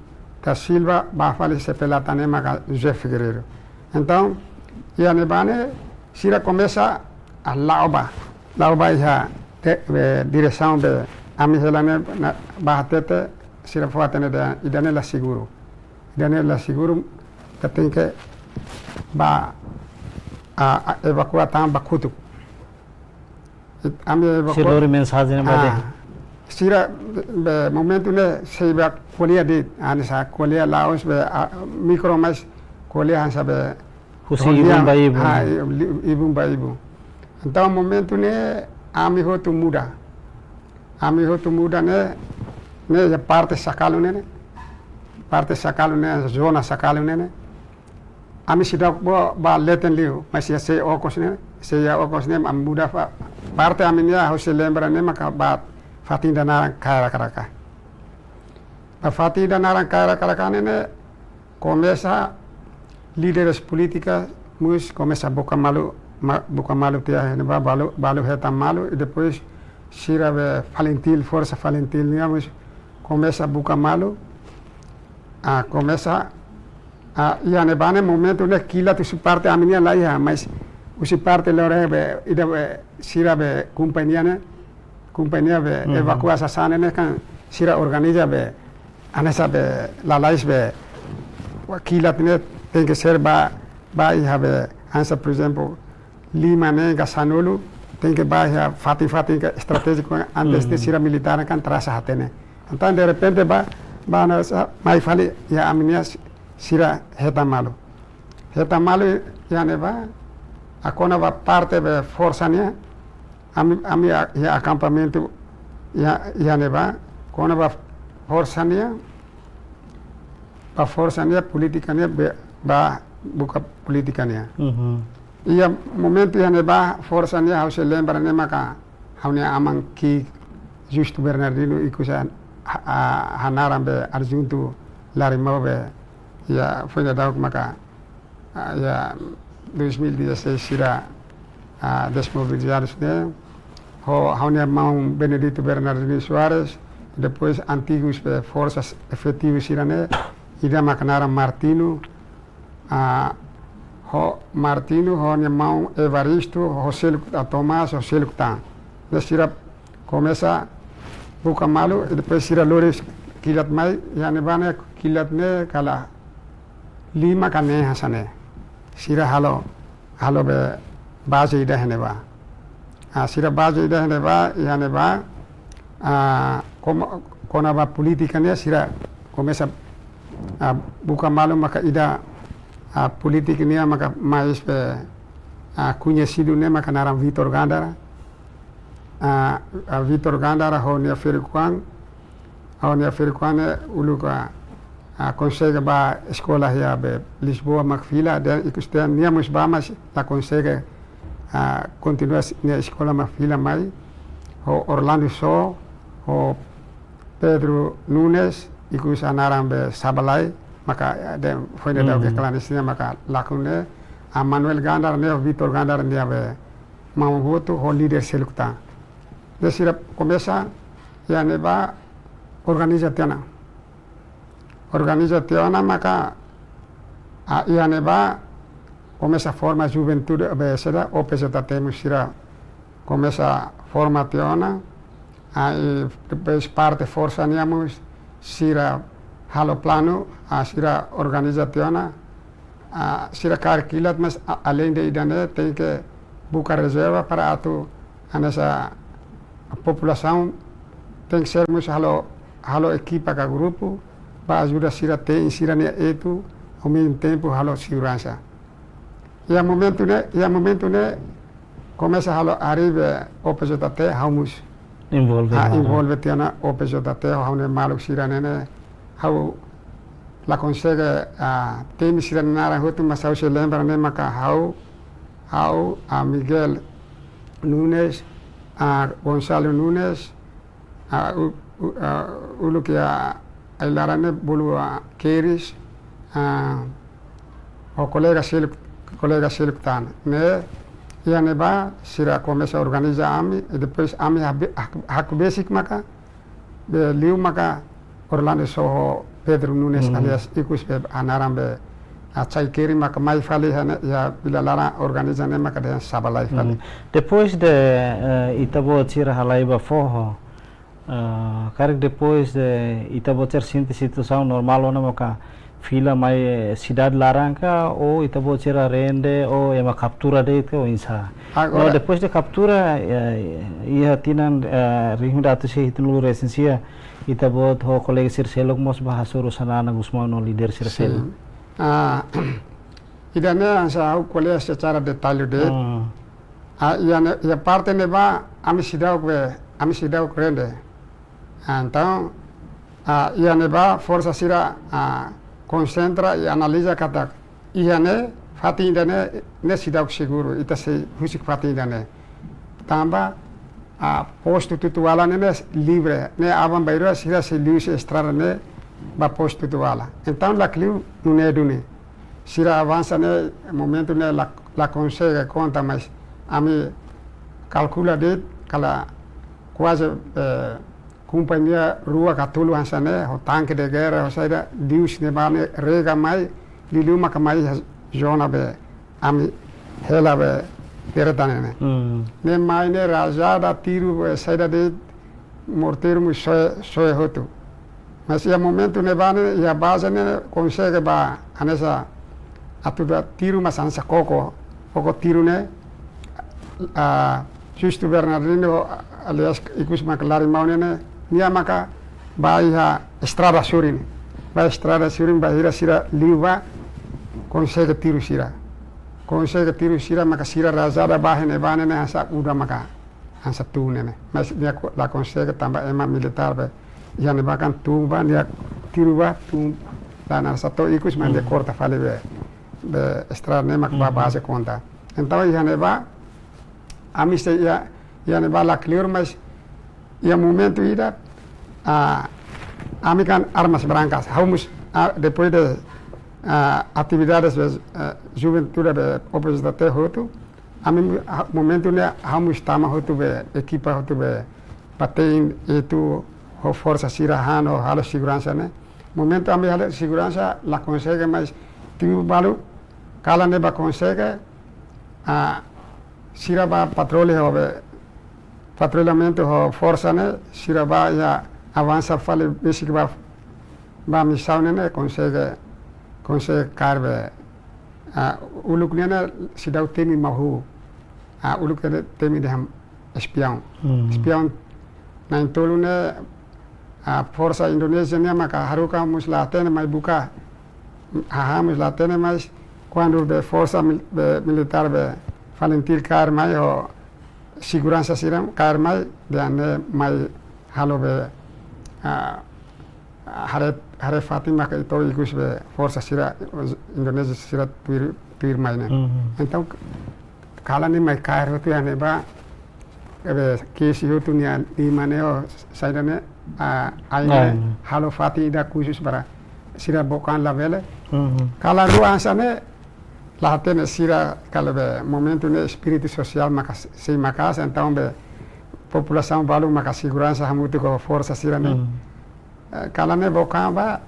da Silva, ba fali Sepelata ne'e maka José Figueiredo. Entaun, iha ne'ebá ne'e, sira komesa, ah, la'o ba. La'o ba iha te-, eh, diresaun be ami hela ne'e na-, ba hatete, sira fó hatene dehan ida-ne'e la seguru. Ida-ne'e la seguru, ita tenke ba, ah, ah, evakua tan ba kotuk. It-, ami evakua Sira lori mensajen ba Ah, de'it. sira be momentu ne'e sei ba ko'alia de'it, hanesan ko'alia la'ós be, ah, mikro mas ko'alia hanesan be Husi ko'alia, ibun ba ibun. ah, i-, li-, ibun ba ibun. Entaun momentu ne'e ami hotu muda. Ami hotu muda ne'e, ne'e iha parte Sakalu ne'e ne'e. Parte Sakalu ne'e, zona Sakalu ne'e ne'e. ami seidauk bá, bá leten liu, mas iha sei okos ne'e, sei iha okos ne'e, ami muda fali. Parte ami-nia, ha'u sei lembra ne'e maka bá fatin ida naran Kaira Karaka. Bá fatin ida naran Kaira Karaka ne'e, ne'e komesa líderes polítika mós komesa buka malu, ma-, buka malu tiha iha ne'ebá, balu, balu hetan malu, i depois sira be FALINTIL, Forsa FALINTIL nian mós komesa buka malu, ah, komesa, ah, iha ne'ebá ne'e momentu ne'e kilat husi parte ami-nian la iha, mas husi parte lorokraik be, ida be, sira be kompañia ne'e, kompañia be Mhm. evakua sasán ne'e kan sira organiza be, hanesan be, lalais be, kilat ne'e tenke ser bá, bá iha be, hanesan, por ezemplu, lima ne'e ka sanulu, tenke bá iha fatin-fatin ke estratéjiku antes de Mhm. sira militár kan trasa hatene. Entaun, derrepente bá, bá hanesan, mai fali iha ami-nia si-, sira hetan malu. Hetan malu iha ne'ebá, ah, kona-ba parte be forsa nian, ami, ami a-, iha akampamentu iha, iha ne'ebá, kona-ba forsa nian, bá forsa nian, polítika nian, be, bá buka polítika nian. Mhm. Iha momentu iha ne'ebá, forsa nian, ha'u sei lembra ne'e maka, ha'u-nia aman ki'ik Justo Bernardino, ikus ha-, ha-, hanaran be adjuntu Larimau be, iha foin daudauk maka, ah, iha dois mil e dezasseis sira, ah, desmobiliza ne'e, ho, ha'u-nia maun Benedito Bernardino Soares, depois antigus be forsas efetivus sira ne'e, ida maka naran Martino, ah, ho Martino, ho nia maun Evaristo, ho seluk, ah, Tomás, ho seluk tan. Ne'e sira komesa buka malu, i depois sira lori kilat mai, iha ne'ebá ne'e kilat ne'e kala lima ka neen hanesan ne'e. Sira halo, halo be baze ida iha ne'ebá. Ah, sira baze ida iha ne'ebá, iha ne'ebá, ah, kona-, kona-ba polítika ne'e sira komesa, ah, buka malu maka ida, ah, polítika ne'e maka mais be, ah, koñesidu ne'e maka naran Vitor Gándara. Ah, ah, Vitor Gándara ho nia ferik-oan, ho nia ferik-oan ne'e uluk, ah, ah, konsege bá eskola iha be Lisboa mak fila, dehan ikus dehan nia mós bá mas la konsege, ah, kontinua s-, nia eskola mak fila mai, ho Orlando Só, ho Pedro Nunes, ikus hanaran be Sabalai, maka, eh, dehan foin daudauk Mhm. klandestina maka lakon ne'e, ah, Manuel Gándara ne'e, Vitor Gándara nia be maun hotu, ho líder seluk tan. Ne'e sira komesa, iha ne'ebá organiza tiha ona. Organiza tiha ona maka, ah, iha ne'ebá komesa forma juventude, be saida, O P J T mós sira komesa forma tiha ona, ah, i depois parte forsa nian mós sira halo planu, ah, sira organiza tiha ona, ah, sira kaer kilat mas a-, além de ida-ne'e tenke buka rezerva para atu hanesan populasaun tenke ser mós halo, halo ekipa ka grupu, bá ajuda sira te'in sira-nia etu, ao mesmo tempo halo seguransa. Iha momentu ne'e, iha momentu ne'e, komesa halo harii be O P J T, ha'u mós Envolve ah, hela. Envolve tiha ona O P J T, ha'u-nia maluk sira ne'e ne'e, ha'u la konsege, ah, temi sira-nia naran hotu, mas ha'u sei lembra ne'e maka ha'u, ha'u, ah, Miguel Nunes, ah, Gonçalo Nunes, ah, u-, u-, ah, uluk iha ai-laran ne'e bolu, ah, Keris, ah, ho kolega seluk, kolega seluk tan. Ne'e, iha ne'ebá, sira komesa organiza ami, i depois ami habe-, hak-, hakbesik maka, be liu maka Orlando Só ho Pedro Nunes, Hmm. alias ikus be hanaran be, ah, Chai Keri maka mai fali iha ne'e, iha vila laran organiza ne'e maka dehan Sabalai fali. Hmm. Depois de, eh, ita-boot sira halai ba foho, ah, karik depois de ita-boot sira sente situasaun normál ona maka fila mai, eh, sidade laran ka, ou ita-boot sira rende, ou ema kaptura de'it ka, oinsá? Agora No, depois de kaptura, eh, iha tinan, eh, rihun ida atus sia hitunulu resin sia, ita-boot ho kolega sira seluk mós bá hasoru Xanana Gusmão no líder sira Sin. seluk. Ah, ida-ne'e hanesan ha'u ko'alia secara detalle de'it. Hmm. Ah, iha ne'e, iha parte ne'ebá, ami seidauk be, ami seidauk rende. Ah, entaun, ah, iha ne'ebá, forsa sira, ah, konsentra i analiza katak Iha ne'e, fatin ida-ne'e, ne'e seidauk seguru, ita sei husik fatin ida-ne'e. Tanba, ah, postu Tutuala ne'e, ne'e livre, ne'e aban-bainrua sira sei liu husi estrada ne'e ba postu Tutuala. Entaun, lakleur nune'e duni. Sira avansa ne'e, momentu ne'e la, la konsege konta, mas ami kalkula de'it, kala kuaze, eh, kompañia rua ka tolu hanesan ne'e, ho tanke de guerra, ho saida, liu husi ne'ebá ne'e rega mai, liuliu maka mai iha zona be ami hela be direta ne'e. Hmm. Ne'e mai ne'e rajada, tiru be saida de'it, morteiru mós soe, soe hotu. Mas iha momentu ne'ebá ne'e, iha baze ne'e konsege ba hanesan atu ba tiru mas hanesan koko, koko tiru ne'e, ah, Justo Bernardino, alias ikus mak Larimau ne'e, nia maka ba iha estrada sorin. Ba estrada sorin, bainhira sira liu bá, konsege tiru sira. Konsege tiru sira, maka sira rajada ba iha ne'ebá ne'e, hanesan udan maka, hanesan tun ne'e. Mas nia ko-, la konsege tanba ema militár be iha ne'ebá kan tun bá, nia tiru bá, tun, la hanesan to'o ikus, mas nia, hmm, korta fali be, be estrada ne'e mak ba, mhm, baze konta. Entaun iha ne'ebá, ami sei iha, iha ne'ebá lakleur, mas iha momentu ida, ah, ami kan armas brankas, ha'u mós, ah, depois de, ah, atividades be, eh, juventude be O P J T hotu, ami, ah, momentu ne'e ha'u mós tama hotu be, ekipa hotu be, ba te'in etu ho forsa sira han, halo seguransa ne'e. Momentu ami halo seguransa la konsege, mas tiru balu, kalan ne'e ba konsege, ah, sira ba patrulla ho be, patrullamentu ho forsa ne'e, sira ba iha avansa fali besik ba, ba misaun ne'e ne'e konsege, konsege kaer be, ah, uluk ne'e ne'e seidauk temi mahu, ah, uluk ne'e temi dehan espiaun. Hmm. Espiaun na'in-tolu ne'e, ah, forsa Indonézia ne'e maka haruka mós la hatene mai buka, hahán mós la hatene, mas kuandu be forsa mil-, be militár be FALINTIL kaer mai ho seguransa sira kaer mai, dehan ne'e mai halo be, ah, haree, haree fatin maka ita ikus be forsa sira, Indonézia sira tuir, tuir mai ne'e. Mhm. Entaun, kalan ne'e mai kaer hotu iha ne'ebá, be kesi hotu nia liman ne'e ho saida ne'e, ah, ain ne'e, ain ne'e, halo fatin ida khusus para sira book an labele. Mhm. Kalan rua hanesan ne'e, la hatene sira kalan be momentu ne'e espíritu sosiál maka sei maka'as, entaun be populasaun balu maka seguransa hamutuk ho forsa sira ne'e. Mhm. Eh, kalan ne'e book an ba,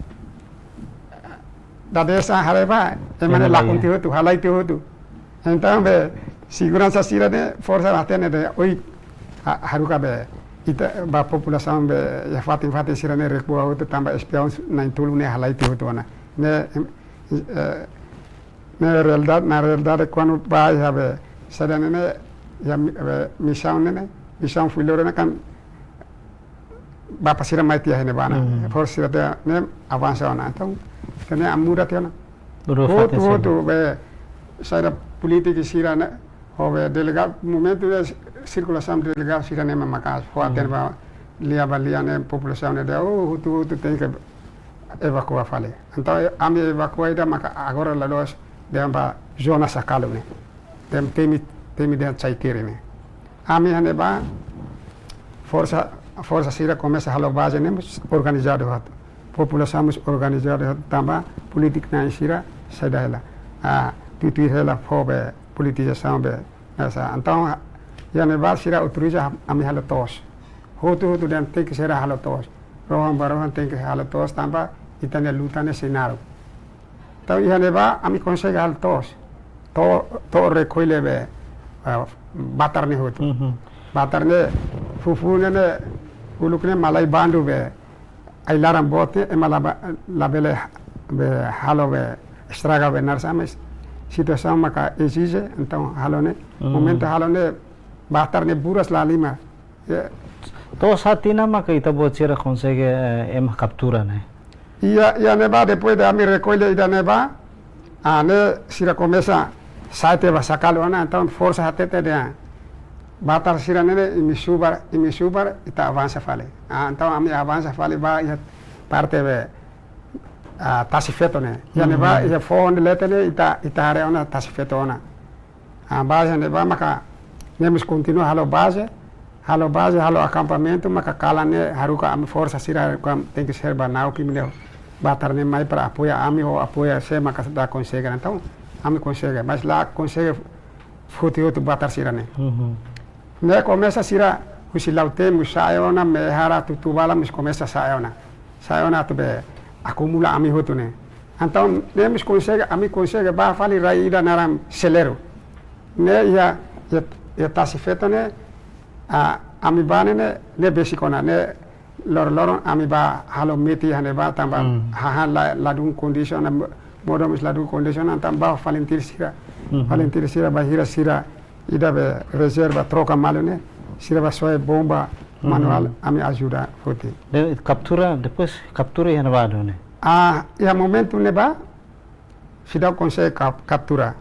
dadeer-saan haree ba, ema ne'e, ema ne'e lakon, ya, tiha hotu, halai tiha hotu. Entaun be seguransa sira ne'e forsa la hatene dehan, oin, ha-, haruka be, ita ba populasaun be, iha fatin-fatin sira ne'e recuar hotu tanba espiaun na'in-tolu ne'e halai tiha hotu ona. Ne'e, em, eh, ne'e realidade, na realidade kuandu ba iha be, saida ne'e ne'e, iha mi-, be, misaun ne'e ne'e, misaun Fuiloro ne'e kan, bapa sira mai tiha iha ne'ebá ona. Hmm. Forsa sira tiha ne'e avansa ona. Entaun, ida-ne'e ami muda tiha ona. Hotu, hotu, hotu, be, saida polítiku sira ne'e, ho be delegadu, momentu ne'e sirkulasaun delegadu sira ne'e mak maka'as, fó, hmm, hatene ba lia ba lia ne'e populasaun ne'e dehan, oh, hotu, hotu tenke evakua fali. Entaun, ami evakua ida maka agora la'ós dehan ba zona Sakalu ne'e. Dehan temi, temi dehan Chaiquere ne'e. Ami iha ne'ebá forsa, forsa sira komesa halo baze ne'e mós organizadu hotu. Populasaun mós organizadu hotu tanba polítiku na'in sira saida hela. Ah, tuir-tuir hela fó be politizasaun be. Hanesan, entaun, iha ne'ebá sira autoriza ami halo to'os. Hotu-hotu dehan tenke sira halo to'os. Rohan ba rohan tenke halo to'os tanba ita-nia luta ne'e sei naruk. Entaun iha ne'ebá ami konsege halo to'os. To'o, to'o rekolle be, eh, batar ne'e hotu. Mhm. Batar ne'e fufunu ne'e, uluk ne'e malai bandu be, ai-laran boot ne'e ema laba-, labele be halo be estraga be naran sá, mas situasaun maka ezije, entaun halo ne'e. Mhm. Momentu halo ne'e batar ne'e buras la halimar. Ya. To'o sá tinan maka ita-boot sira konsege, eh, ema kaptura ne'e? Iha, iha ne'ebá, depois de ami rekolle ida ne'ebá, ah, ne'e sira komesa sa'e tiha ba Sakalu ona, entaun forsa hatete dehan batar sira ne'e ne'e imi subar, imi subar, ita avansa fali. Ah, entaun ami avansa fali ba iha parte be ah, tasi feto ne'e. Iha ne'ebá, iha foho ne'e leten ne'e, ita, ita haree ona tasi feto ona. Ah, baze ne'ebá maka ne'e mós kontinua halo baze, halo baze, halo akampamentu, maka kalan ne'e haruka ami forsa sira haruka tenke ser ba Nauki imi-nia batar ne'e mai para apoia ami ho apoia sé maka la konsege. Entaun, ami konsege, mas la konsege foti hotu batar sira ne'e. Ne'e komesa sira husi Lautém mós sa'e ona, Mehara, Tutubala mós komesa sa'e ona. Sa'e ona atu be akumula ami hotu ne'e. Entaun, ne'e mós konsege, ami konsege bá fali rai ida naran Seleru. Ne'e iha, iha, iha tasi feto ne'e, ah, ami bá ne'e, ne'e, ne'e besik ona, ne'e loroloron ami bá halo metin iha ne'ebá tanba hahán la, ladún kondisiona, mo-, modo mós ladún kondisiona, entaun bá volunteer sira. Volunteer sira bainhira sira ida be rezerva troka malu ne'e, sira bá soe bomba manuál, ami ajuda foti. De, kaptura, depois kaptura iha ne'ebá duni? Ah, iha momentu ne'ebá, seidauk konsege kap-, kaptura.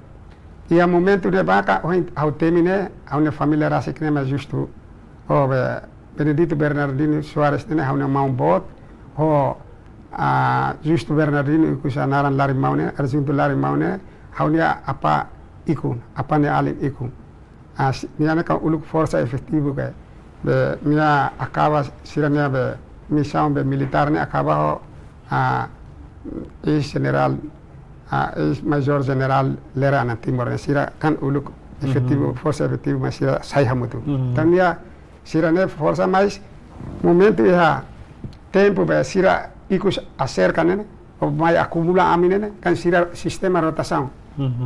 Iha momentu ne'ebá ka, ohin ha'u temi ne'e, ha'u-nia família rasik ne'e mak justu, ho be Benedito Bernardino Soares ne'e, ha'u-nia maun boot, ho, ah, Justo Bernardino ikus naran Larimau ne'e, Arjunto Larimau ne'e, ha'u-nia apá ikun, apá nia alin ikun. Ah, si-, nia ne'e kan uluk forsa efetivu ke. Be, nia akaba sira-nia be misaun be militár ne'e akaba ho, ah, eis-jenerál, ah, eis-major-jenerál Lere Ana Timor ne'e sira kan uluk efetivu, forsa efetivu, mas sira sai hamutuk. Entaun nia sira-ne'e forsa, mas momentu iha tempu be sira ikus aserka ne'e, ou mai akumula ami ne'e, kan sira sistema rotasaun.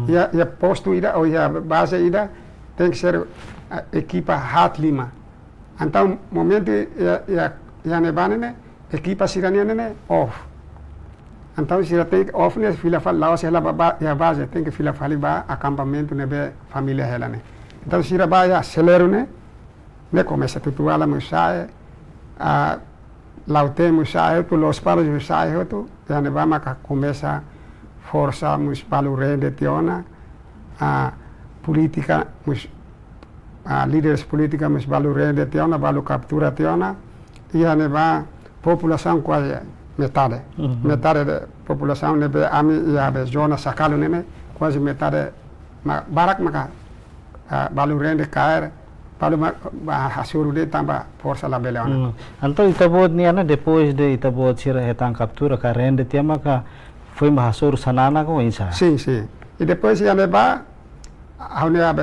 Iha, iha postu ida, ou iha baze ida, tenke ser, ah, ekipa haat lima. Entaun momentu iha, iha, iha ne'ebá ne'e, ekipa sira-nian ne'e off. Entaun sira tenke off ne'e fila fali, la'ós hela ba, ba, iha baze, tenke fila fali ba akampamentu ne'ebé família hela ne'e. Entaun sira bá iha Seleru ne'e, ne'e komesa Tutubala mós sa'e, ah, Lautém mós sa'e hotu, Lospalos mós sa'e hotu, iha ne'ebá maka komesa forsa mós balu rende tiha ona, ah, polítika mós, ah, líderes polítika mós balu rende tiha ona, balu kaptura tiha ona, iha ne'ebá populasaun kuaze metade. Metade de populasaun ne'ebé ami iha be zona Sakalu ne'e, kuaze metade ma-, barak maka, ah, balu rende kaer, balu ma-, ba hasoru de'it tanba forsa labele ona. Entaun ita-boot nian ne'e, depois de ita-boot sira hetan kaptura ka rende tiha maka foin ba hasoru Xanana ka oinsá? Sin, sin. I depois iha ne'ebá, ha'u-nia be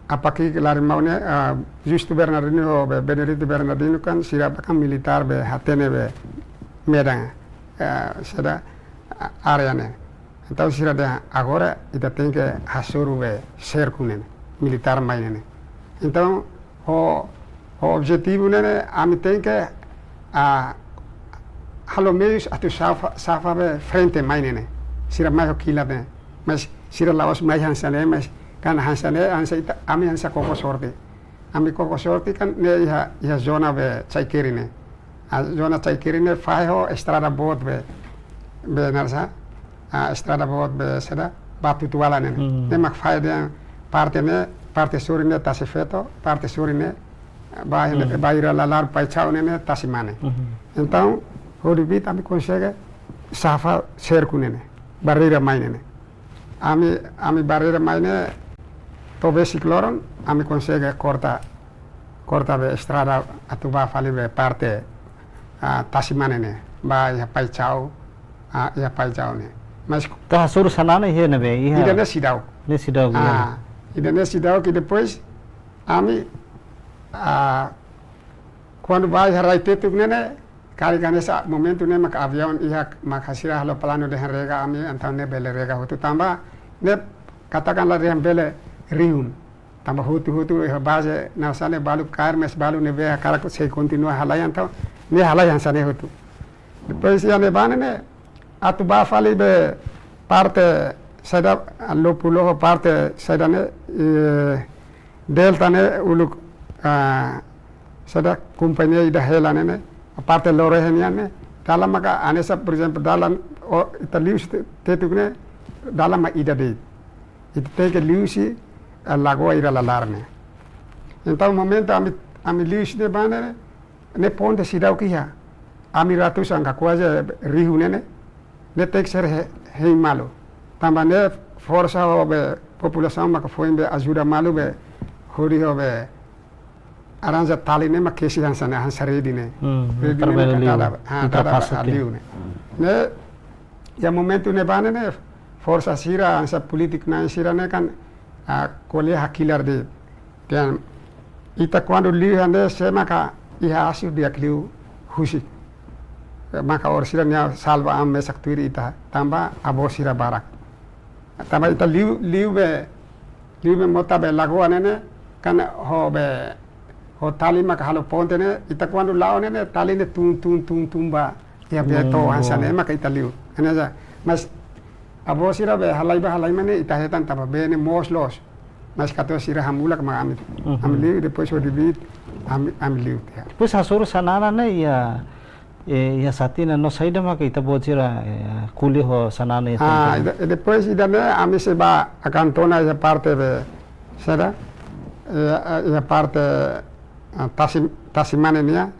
apá ki'ik Larimau ne'e, ah, Justo Bernardino ho be Benedito Bernardino kan sira bá kan militár be hatene be medan, ah, saida, ah, área ne'e. Entaun sira dehan agora ita tenke hasoru be serku ne'e, militár mai ne'e. Entaun ho, ho objetivu ne'e, ami tenke, ah, halo meius atu safa, safa be frente mai ne'e. Sira mai ho kilat ne'e. Mas sira la'ós mai hanesan ne'e, mas kan hanesan ne'e, hanesan ita, ami hanesan koko sorte. Ami koko sorte kan ne'e iha, iha zona be Chaiquerí ne'e. Ah, zona Chaiquerí ne'e fahe ho estrada boot be, be naran sá, ah, estrada boot be saida, ba Tutubala ne'e. Ne'e mak fahe dehan parte ne'e, parte sorin ne'e tasi feto, parte sorin ne'e, ba, bainhira lalar Paixão ne'e, ne'e tasi mane. Entaun, hodi bit ami konsege safa serku ne'e, barreira mai ne'e. Ami, ami barreira mai ne'e, to'o besik loron, ami konsege korta, korta be estrada atu ba fali be parte, ah, tasi mane ne'e, ba iha Paixão, ah, iha Paixão ne'e. Mas ka hasoru Xanana iha ne'ebé, iha? Ida-ne'e seidauk. Ne'e seidauk, ah, ida-ne'e seidauk, i depois ami, ah, kuandu ba iha rai Tetuk ne'e, karik hanesan momentu ne'e maka aviaun iha maka sira halo planu dehan rega ami, entaun ne'e bele rega hotu tanba ne'e katakanlah dehan bele rihun. Tanba hotu-hotu iha baze naran sá ne'e balu kaer, mas balu ne'ebé hakarak sei kontinua halai, entaun ne'e halai hanesan ne'e hotu. Depois iha ne'ebá ne'e, atu ba fali be parte saida, Lopulo ho parte saida ne'e, eh, Delta ne'e uluk, ah, saida kompañia ida hela ne'e, ne'e, parte Lorraine nian ne'e, dalan maka hanesan, por ezemplu, dalan, o, ita liu husi Te-, Tetuk ne'e, dalan mak ida de'it. Ita tenke liu husi, eh, lagoa ida lalar ne'e. Entaun momentu ami, ami liu husi ne'ebá ne'e, ne'e ponte seidauk iha. Ami ratu sangka kuaze rihun ne'e, ne'e. Ne'e tenke ser he-, hein malu. Tanba ne'e forsa ho be populasaun maka foin be ajuda malu be hodi ho be arranja tali ne'e mak kesi hanesan ne'e, hanesan rede ne'e. Hmm, rede ne'e trabalho mak liu. Dada, ah, dada ultrapasa be ke. Liu ne'e. Ne'e, iha momentu ne'ebá ne'e, forsa sira, hanesan polítiku na'in sira ne'e kan, ah, ko'alia hakilar de'it. Dehan, ita kuandu liu iha ne'e sé maka iha asu di'ak liu husik. Maka orsida nia salva ami mesak tuir ita tanba avó sira barak. Tanba ita liu, liu be, liu be mota be lagoa ne'e ne'e, kan ho be, ho tali maka halo ponte ne'e, ita kuandu la'o ne'e ne'e, tali ne'e tun, tun, tun, tun ba, iha bee to'o hanesan ne'e maka ita liu. Hanesan, mas avó sira be halai ba halai mai ne'e, ita hetan tanba bee ne'e moos loos. Mas katuas sira hamulak mak ami, ami liu, depois hodi biit, ami, ami liu tiha. Depois hasoru Xanana ne'e iha, eh, iha Satina no saida maka ita-boot sira, eh, ko'alia ho Xanana iha tempu ne'e? Ah, ida, e depois ida-ne'e ami sei bá akantona iha parte be, saida? Eh, eh, iha parte, ah, Tasi, Tasi Mane nian,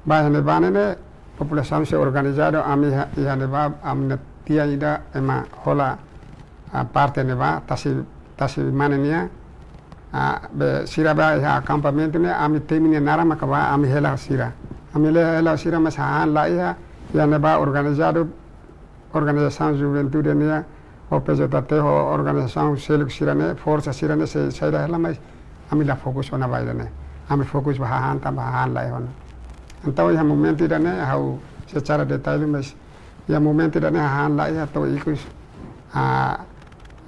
ba iha ne'ebá ne'e, populasaun sei organizadu, ami iha, iha ne'ebá, ami-nia tia ida ema hola, ah, parte ne'ebá, Tasi, Tasi Mane nian, ah, be sira bá iha akampamentu ne'e, ami temi nia naran maka bá, ami hela sira. Ami hela, hela sira mas hahán la iha, iha ne'ebá organizadu, organizasaun juventude nian, ho P J T, ho organizasaun seluk sira-ne'e, forsa sira-ne'e, sei, saida hela, mas ami la fokus ona ba ida-ne'e. Ami fokus ba hahán tanba hahán la iha ona. Entaun, iha momentu ida-ne'e, ha'u sei tara detalle, mas iha momentu ida-ne'e hahán la iha to'o ikus, ah,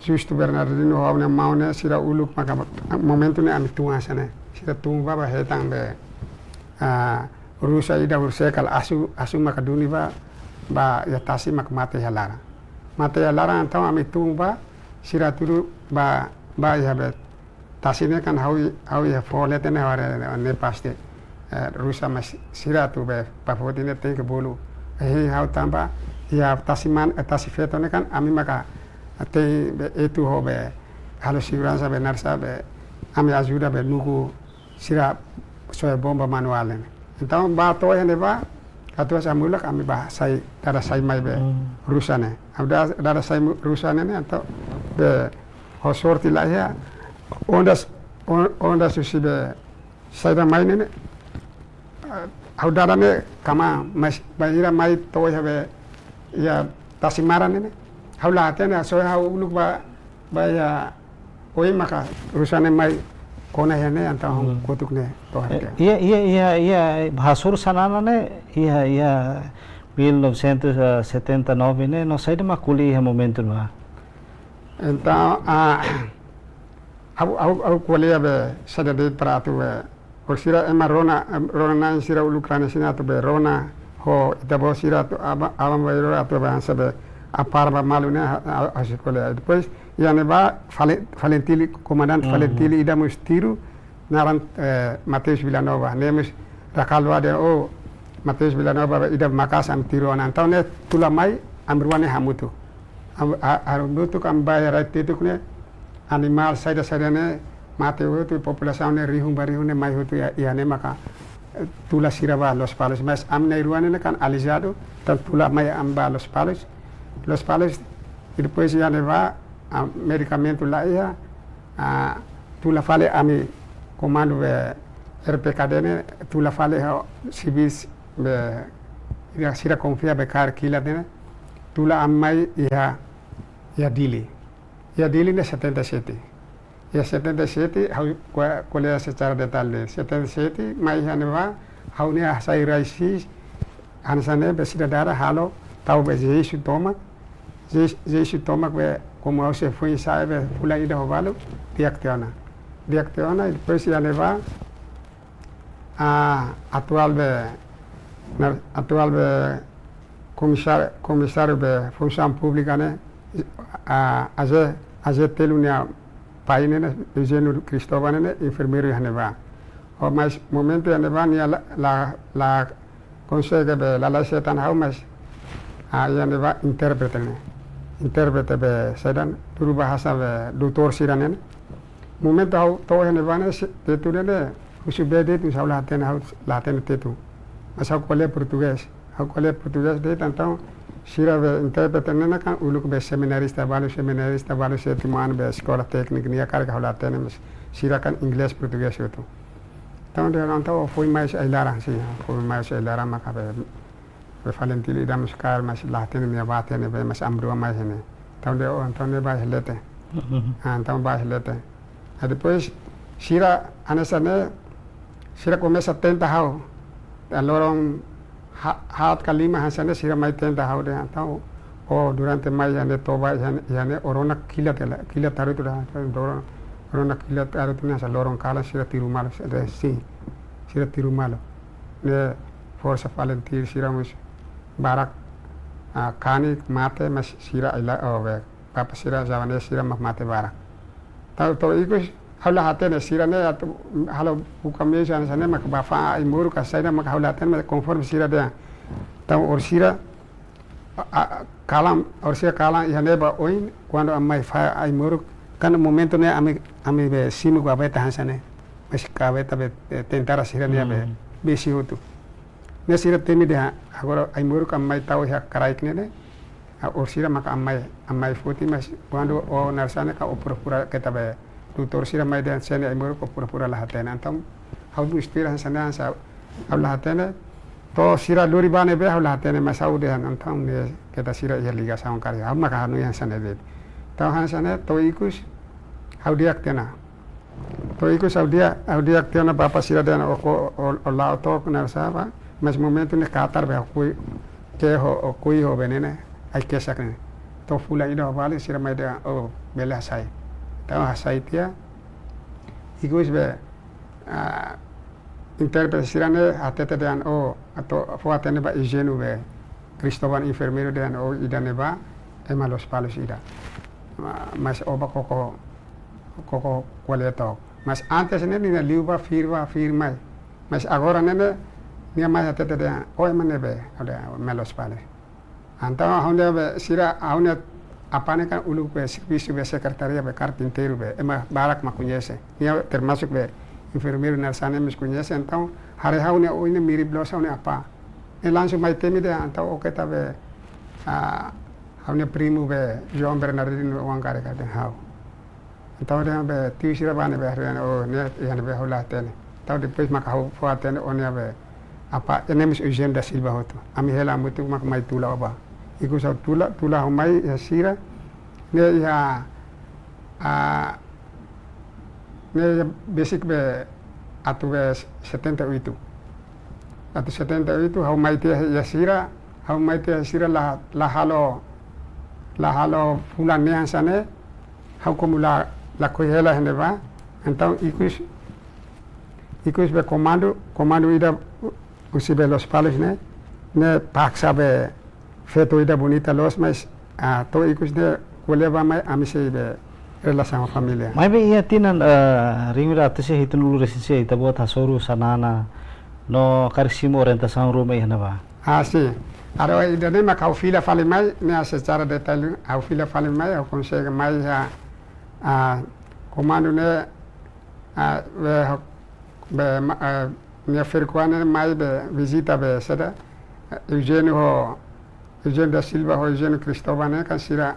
Justo Bernardino ho ha'u-nia maun ne'e, sira uluk maka momentu ne'e ami tun hanesan ne'e. Sira tun bá, bá hetan be, ah, rusa ida horiseik halo asu, asu maka duni bá, bá iha tasi maka mate iha laran. Mate iha laran entaun ami tun bá, sira tudu bá, bá iha be tasi ne'e kan ha'u, ha'u iha foho leten ne'e haree ne'e pasti. Eh, rusa mas sira atu be bá foti ne'e tenke bolu. Eh, ha'u tanba iha Tasi Mane, eh, Tasi Feto ne'e kan ami maka tenke be etu ho be halo seguransa be narsa be ami ajuda be nuku sira soe bomba manuál ne'e. Entaun bá to'o iha ne'ebá, katuas hamulak ami bá sai, dada sai mai be rusa ne'e. Ami dada, dada sai mu-, rusa ne'e ne'e, entaun be ho sorte la iha, ondas, on-, ondas husi be saida mai ne'e ne'e. Ah, ha'u dada ne'e kama, mas bainhira mai to'o iha be, iha Tasi Mane ne'e ne'e. Ha'u la hatene, só ha'u uluk bá, bá iha oin maka rusa ne'e mai kona iha ne'e entaun kotuk ne'e to'o iha. Eh, iha, iha, iha, iha, hasoru Xanana ne'e, iha, iha mil novecentos e setenta e nove ne'e, no saida mak ko'alia iha momentu ne'ebá? Entaun, ah, ha'u, ha'u, ha'u ko'alia be saida de'it para atu be, orsida ema rona, em, rona na'in sira uluk rane sina atu be rona ho ita-boot sira atu aban, aban-bainrua atu be hanesan be apara ba malu ne'e ha-, ha-, ha'u sei ko'alia. Depois, iha ne'ebá Fale-, Falentili, komandante Falentili ida mós tiru, naran, eh, Mateus Villanova. Ne'e mós rakalwa dehan, oh, Mateus Villanova ida maka'as ami tiru ona. Entaun ne'e tula mai, ami rua ne'e hamutuk. Am-, a-, hamutuk ami bá iha rai Tetuk ne'e, animál saida-saida ne'e mate hotu, populasaun ne'e rihun ba rihun ne'e mai hotu iha, iha ne'e maka, eh, tula sira bá Lospalos. Mas ami na'in-rua ne'e kan aleijadu, entaun tula mai ami bá Lospalos. Lospalos, i depois iha ne'ebá, ah, medikamentu la iha, ah, tula fali ami komandu be R P K D ne'e, tula fali ho sivis be, sira, sira konfia be kaer kilat ne'e, tula ami mai iha, iha Dili. Iha Dili ne'e setenta e sete. Iha setenta e sete, ha'u ko-, ko'alia secara detalle. Setenta e sete, mai iha ne'ebá, ha'u-nia hasai rai-sira, hanesan ne'e be sira dada halo, tau be jeisu tomak, jeisu, jeisu tomak be, komu ha'u sei foin-sa'e be, fulan ida ho balu, di'ak tiha ona. Di'ak tiha ona, i depois iha ne'ebá, ah, atuál be, na, atuál be komisár-, komisáriu be Funsaun Públika ne'e, ah, A G, A G telu nia pai ne'e, Eugênio Cristóvão ne'e, enfermeiru iha ne'ebá. Oh, mas momentu iha ne'ebá nia la, la, la konsege be lalais hetan ha'u, mas, ah, iha ne'ebá intérprete ne'e. Intérprete be saida, tuur bahasa be doutór sira ne'e. Momentu ha'u to'o iha ne'ebá ne'e, se-, Tetu ne'e, husu bee de'it, ha'u la hatene, ha'u la hatene Tetu. Mas ha'u ko'alia portugés. Ha'u ko'alia portugés de'it, entaun, Sira be intérprete ne'e kan uluk be seminarista balu, seminarista balu sétimo ano be eskola tékniku nian karik ha'u la hatene, mas sira kan inglés, portugés hotu. Entaun dehan entaun foin mai husi ai-laran, sin, foin mai husi ai-laran maka be, be FALINTIL ida mós kaer, mas la hatene, nia bá hatene be, mas ami rua mai iha ne'e. Entaun dehan, oh, entaun ne'e bá iha leten. Mhm. Ah, entaun bá iha leten. Ah, depois, sira hanesan ne'e, sira komesa tenta ha'u. Iha loron ha-, haat ka lima hanesan ne'e, sira mai tenta ha'u dehan entaun, oh, durante mai iha ne'e toba, iha ne'e, iha ne'e, o rona kilat hela, kilat harutu dehan, o rona, o rona kilat harutu ne'e hanesan loron kalan sira tiru malu, dehan sin, sira tiru malu. Ne'e forsa FALINTIL sira mós barak, ah, kanek mate, mas sira ai-la-, oh, be, papa sira, javanes sira mak mate barak. Entaun, entaun ikus, ha'u la hatene sira ne'e atu halo buka meius hanesan ne'e maka bá fa'an ai-moruk ka saida maka ha'u la hatene, mas konforme sira dehan. Entaun orsida, a, a, kalan, orsida kalan iha ne'ebá oin, kuandu ami mai fa'an ai-moruk, kan momentu ne'e ami, ami be simu gaveta hanesan ne'e. Mas gaveta be, eh, tentara sira-nia be, hmm, besi hotu. Ne'e sira temi dehan, agora ai-moruk ami mai tau iha kraik ne'e ne'e, ah, orsida maka ami mai, ami mai foti, mas kuandu o narsane ka o pura-pura keta be, doutór sira mai dehan sé ne'e ai-moruk, o pura-pura la hatene. Entaun, ha'u mós tuir hanesan ne'e hanesan, ha'u la hatene, to'o sira lori bá ne'ebé ha'u la hatene, mas ha'u dehan entaun ne'e keta sira iha ligasaun karik, ha'u maka hanoin hanesan ne'e de'it. Entaun hanesan ne'e, to'o ikus, ha'u di'ak tiha ona. To'o ikus ha'u di'ak, ha'u di'ak tiha ona, papa sira dehan o ko-, o, o la'o to'o ona sá bá, mas momentu ne'e katar be kui, ke ho, o kui ho be ne'e ne'e, ai-kesak ne'e. To'o fulan ida ho fali sira mai dehan, oh, bele hasai. Entaun hasai tiha, ikus be, ah, intérprete sira ne'e hatete dehan, oh, atu fó hatene ba Eugênio be, Cristóvão enfermeiru dehan, oh, ida-ne'ebá, ema Lospalos ida. Ma-, mas ó bá koko, koko ko'alia took. Mas antes ne'e nia liu bá fir bá fir mai. Mas agora ne'e ne'e, nia mai hatete dehan, oh, ema ne'ebé, ha'u dehan, ema Lospalos. Entaun ha'u-nia be, sira, ha'u-nia apá ne'e kan uluk be servisu be sekretaria be karpinteiru be, ema barak mak koñese. Nia termasuk be enfermeiru, narsane mós koñese, entaun haree ha'u-nia oin ne'e mirip loos ha'u-nia apá. Nia langsung mai temi dehan, entaun ó keta be, ah, ha'u-nia primu be, João Bernardino oan karik ka dehan ha'u. Entaun dehan be tiu sira bá ne'ebé, dehan, oh, ne'e, iha ne'ebé ha'u la hatene. Entaun depois maka ha'u fó hatene ó-nia be, apá, nia mós Eugênio da Silva hotu. Ami hela hamutuk maka mai tula ó bá. Ikus ha'u tula, tula ha'u mai iha sira. Ne'e iha, ah, ne'e iha besik be atu be setenta e oito. Atu setenta e oito, ha'u mai tiha iha sira, ha'u mai tiha sira la, la halo, la halo fulan ne'e hanesan ne'e, ha'u komu la, lakohi hela iha ne'ebá, entaun ikus, ikus be komandu, komandu ida husi be Lospalos ne'e, ne'e paksa be feto ida bonita loos, mas, ah, to'o ikus ne'e ko'alia bá mai ami sei be relasaun família. Maibé iha tinan, eh, rihun ida atus sia hitunulu resin sia ita-boot hasoru Xanana no karik simu orientasaun ruma iha ne'ebá? Ah, sin. Agora ida-ne'e mak ha'u fila fali mai, ne'e secara detail, ha'u fila fali mai, ha'u konsege mai iha, ah, komandu ne'e, ah, be, be, ma-, ah, nia ferik-oan ne'e mai be vizita be saida, eh, Eugênio ho, Eugênio da Silva ho Eugênio Cristóvão ne'e kan sira,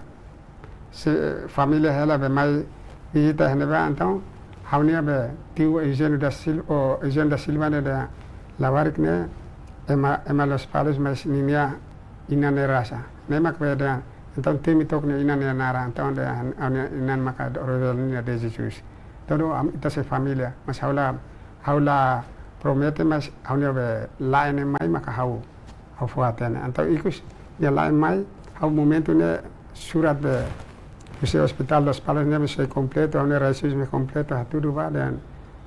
se, família hela be mai vizita iha ne'ebá, entaun ha'u-nia be tiu Eugênio da Silva, o Eugênio da Silva ne'e dehan labarik ne'e ema, ema Lospalos, mas ninia inan ne'e rasa. Ne'e mak be dehan, entaun temi took nia inan nia naran, entaun dehan ha'u-nia inan maka Roselina de Jesus. To'o ami, ita sei família, mas ha'u la, ha'u la promete, mas ha'u-nia be la'en ne'e mai maka ha'u, ha'u fó hatene. Entaun ikus nia la'en mai, ha'u momentu ne'e surat be husi Hospital Lospalos ne'e mós sei kompletu, ha'u-nia raisus mós kompletu, hatudu bá dehan,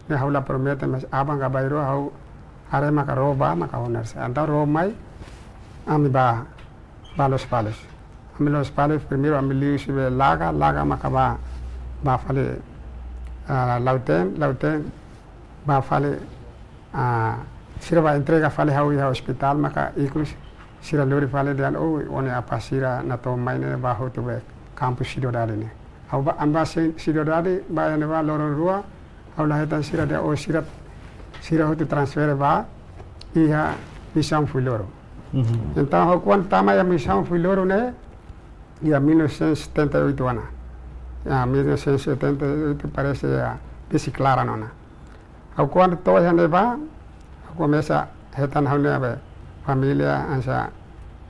ne'e ha'u la promete, mas aban ka bainrua ha'u haree maka ró bá, maka ha'u nerse. Entaun ró mai, ami bá, bá Lospalos. Ami Lospalos, primeiru ami liu husi be Laga, Laga maka bá, bá fali, ah, Lautém, Lautém bá fali, ah, sira bá entrega fali ha'u iha ospitál, maka ikus sira lori fali dehan, oh, ó-nia apá sira natoon mai ne'e bá hotu be kampu Cidade ne'e. Ha'u bá, ami bá Ci-, Cidade, bá iha ne'ebá loron rua, ha'u la hetan sira dehan, oh, sira, sira hotu transfere bá iha Misaun Fuiloro. Uhum. Entaun, ha'u kuandu tama iha misaun Fuiloro ne'e, iha mil novecentos e setenta e oito ona. Iha mil novecentos e setenta e oito parese iha besi klaran ona. Ha'u kuandu to'o iha ne'ebá, ha'u komesa hetan ha'u-nia be família hanesan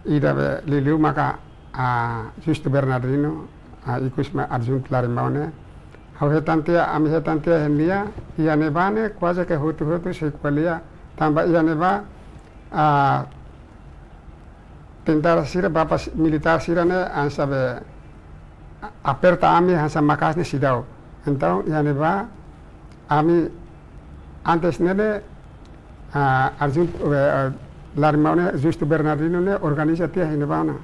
ida be liuliu maka, ah, Justo Bernardino, ah, ikus mai adjuntu Larimau ne'e. Ha'u hetan tiha, ami hetan tiha iha ne'ebá, iha ne'ebá ne'e kuaze ke hotu-hotu sei ko'alia, tanba iha ne'ebá, ah, tentara sira, bapa si-, militár sira ne'e hanesan be a-, aperta ami hanesan maka'as ne'e seidauk. Entaun, iha ne'ebá, ami antes ne'e, ah, adjuntu, eh, eh, Larimau ne'e, Justo Bernardino ne'e organiza tiha iha ne'ebá ona.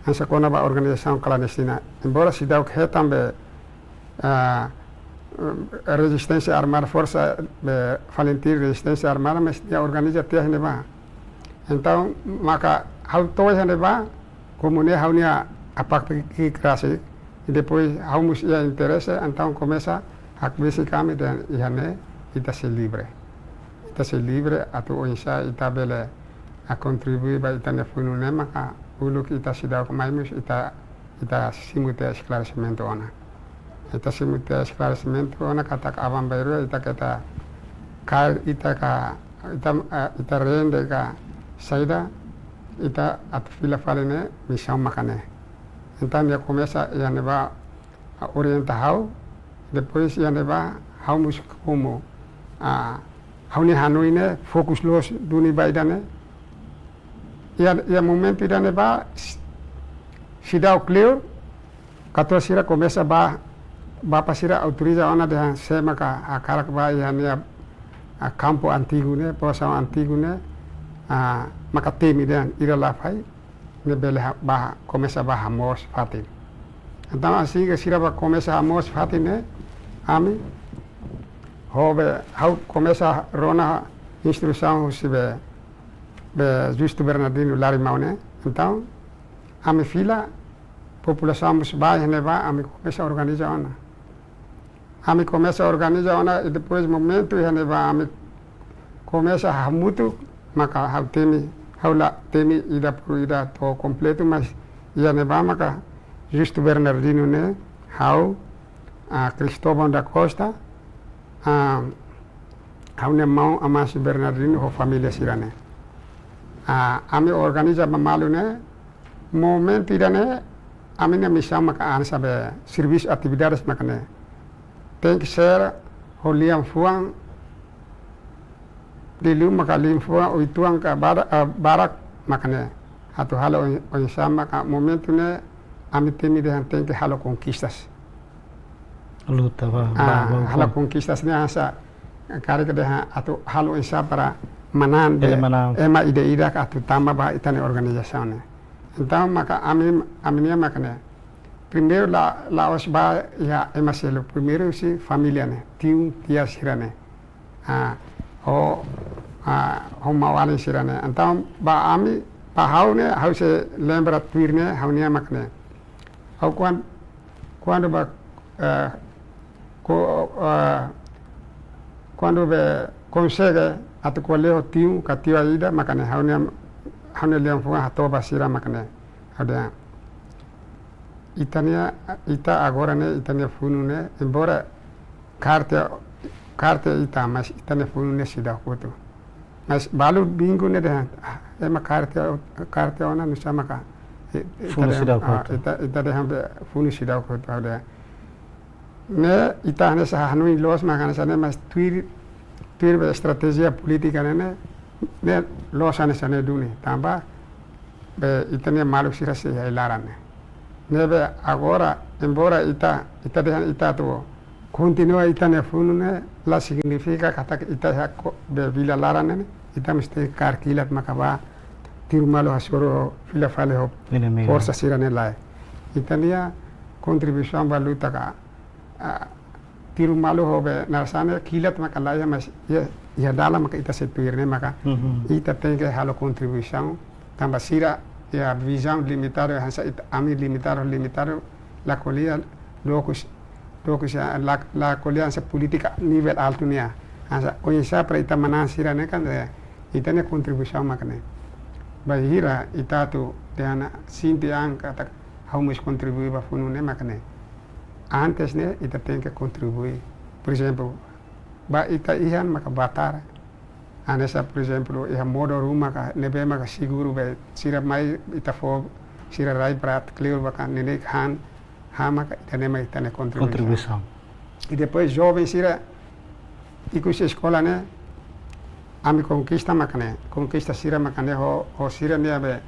Hanesan kona-ba organizasaun klandestina. Embora seidauk hetan be, ah, rezisténsia armada, forsa be FALINTIL rezisténsia armada, mas nia organiza tiha iha ne'ebá. Entaun, maka ha'u to'o iha ne'ebá, komu ne'e ha'u-nia apá ke, ke krasi, i depois ha'u mós iha interese, entaun komesa hakbesik ami dehan iha ne'e ita sei livre. Ita sei livre atu oinsá ita bele, ah, kontribui ba ita-nia funu ne'e, maka uluk ita seidauk mai mós ita, ita simu tiha esklaresimentu ona. Ita simu tiha esklaresimentu ona katak aban-bainrua ita keta kaer ita ka, ita, eh, ita rende ka saida, ita atu fila fali ne'e misaun maka ne'e. Entaun nia komesa iha ne'ebá, ah, orienta ha'u, depois iha ne'ebá ha'u mós komu, ah, ha'u-nia hanoin ne'e fokus loos duni ba ida-ne'e. Iha, iha momentu ida-ne'ebá, s-, seidauk kleur, katuas sira komesa bá, bapa sira autoriza ona dehan sé maka hakarak bá iha nia, ah, kampu antigu ne'e, pozisaun antigu ne'e, ah, maka temi dehan ida la fai, ne'e bele ha-, bá, komesa bá hamoos fatin. Entaun, asin ke sira bá komesa hamoos fatin ne'e, ami, ho be, ha'u komesa rona instrusaun husi be, be Justo Bernardino Larimau ne'e. Entaun, ami fila, populasaun mós bá iha ne'ebá, ami komesa organiza ona. Ami komesa organiza ona, i depois momentu iha ne'ebá ami komesa hamutuk, maka ha'u temi, ha'u la temi ida por ida to'o kompletu, mas iha ne'ebá maka Justo Bernardino ne'e, ha'u, ah, Cristóvão da Costa, ah, ha'u-nia maun Amáncio Bernardino ho família sira-ne'e. Ah, ami organiza ba malu ne'e, momentu ida-ne'e, ami-nia misaun maka hanesan be servisu atividades maka ne'e. Tenke ser ho lian-fuan, liuliu maka lian-fuan uitoan ka bara-, eh, barak maka ne'e. Atu halo oin-, oinsá maka momentu ne'e ami temi dehan tenke halo konkistas. Luta ba, ah, ba, ba, halo kon- konkistas ne'e hanesan karik dehan atu halo oinsá para manán be, bele manán, ema ida-idak atu tama ba ita-nia organizasaun ne'e. Entaun maka ami, ami-nia maka ne'e. Primeiru la, la'ós ba iha ema seluk. Primeiru husi família ne'e, tiu, tia sira-ne'e. Ah, ho, ah, ho maun-alin sira-ne'e. Entaun ba ami, ba ha'u ne'e, ha'u sei lembra tuir ne'e, ha'u-nia maka ne'e. Ha'u kuan-, kuandu ba, eh, ko-, eh, kuandu be konsege atu ko'alia ho tiu ka tia ida maka ne'e ha'u-nia, ha'u-nia lian-fuan hato'o ba sira maka ne'e. Ha'u dehan, ita-nia, ita agora ne'e, ita-nia funu ne'e, embora kaer tiha, kaer tiha ita, mas ita-nia funu ne'e seidauk kotu. Mas balu bingu ne'e dehan, ah, ema kaer tiha, kaer tiha ona nusá maka, eh, eh, funu ita dehan, seidauk ah, kotu. Ita, ita dehan be funu seidauk kotu, ha'u dehan. Ne'e ita hanesan hanoin loos maka hanesan ne'e, mas tuir, tuir be estratéjia polítika ne'e, ne'e, ne'e loos hanesan ne'e duni. Tanba be ita-nia maluk sira sei iha laran ne'e. Ne'ebé agora, embora ita, ita dehan ita atu kontinua ita-nia funu ne'e, la signifika katak ita iha ko-, be vila laran ne'e, ita mesti kaer kilat maka bá tiru malu hasoru fila fali ho inimigu, forsa sira-ne'e lae. Ita-nia kontribuisaun ba luta ka, ah, tiru malu ho be naran sá ne'e kilat maka laiha, mas iha, iha dalan maka ita sei tuir ne'e maka, mhm, ita tenke halo kontribuisaun tanba sira iha vizaun limitadu, hanesan ita, ami limitadu, limitadu, la ko'alia, lokus, lokus, ah, la, la ko'alia hanesan polítika nivel altu nian. Hanesan oinsá para ita manán sira-ne'e kan, eh, ita-nia kontribuisaun maka ne'e. Bainhira ita atu dehan sente an katak ha'u mós kontribui ba funu ne'e mak ne'e. Antes ne'e ita tenke kontribui. Por ezemplu, ba ita iha an maka batar. Hanesan, por ezemplu, iha modo ruma ka ne'ebé maka seguru ba sira mai ita fó sira rai prat kleur ba ka neineik han, han maka ita ne'e mak ita-nia kontribuisaun. Kontribuisaun. I depois joven sira ikus eskola ne'e, ami konkista maka ne'e, konkista sira maka ne'e ho, ho sira ne'ebé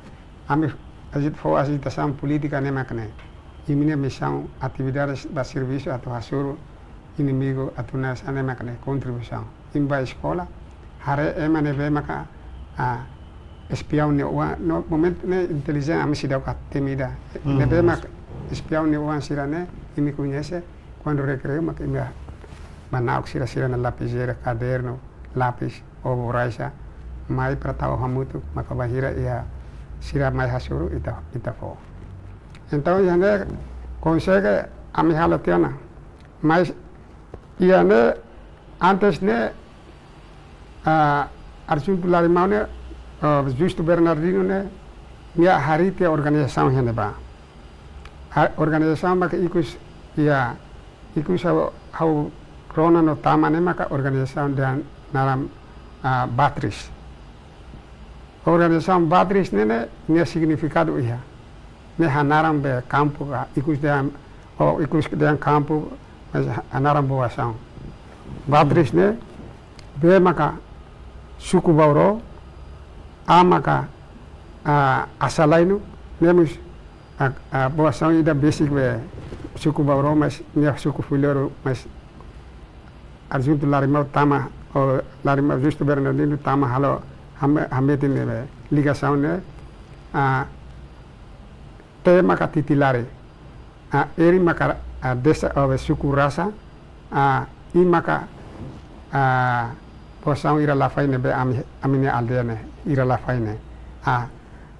ami ajit fó ajitasaun polítika ne'e maka ne'e. Imi-nia misaun, atividades ba servisu atu hasoru inimigu atu nasa ne'e maka ne'e kontribuisaun. Imi ba eskola, haree ema ne'ebé maka, ah, espiaun nia oan, no momentu ne'e intelijen ami seidauk hatene ida. Hmm. Ne'ebé maka espiaun nia oan sira ne'e, imi koñese, kuandu rekreiu maka imi ba, ba na'ok sira, sira-nia lapizeira, kadernu, lapis, ou borraxa, mai para tau hamutuk, maka bainhira iha sira mai hasoru ita, ita fó. Entaun, iha ne'e konsege ami halo tiha ona. Mas iha ne'e, antes ne'e, ah, Adjuntu Larimau ne'e, ah, Justo Bernardino ne'e, nia harii tiha organizasaun iha ne'ebá. Ha, organizasaun maka ikus, iha, ikus ha'u, ha'u rona no tama ne'e maka organizasaun dehan naran, ah, Batris. Organizasaun Batris ne'e, ne'e, nia signifikadu iha. Ne'e hanaran be kampu ka, ikus dehan, oh, ikus dehan kampu, mas hanaran boasaun. Batris ne'e, B maka suku Bauro, A maka, ah, Asalainu, ne'e mós, ah, ah, boasaun ida besik be suku Bauro, mas nia suku Fuiloro, mas Adjuntu Larimau tama, ou Larimau Justo Bernardino tama halo hame-, hametin ne'e be ligasaun ne'e, ah, T maka Titilari. Ah, R maka, ah, desa, ah, suku Rasa, ah, I maka, ah, boasaun Ira Lafai ne'ebé ami, ami-nia aldeia ne'e, Ira Lafai ne'e. Ah,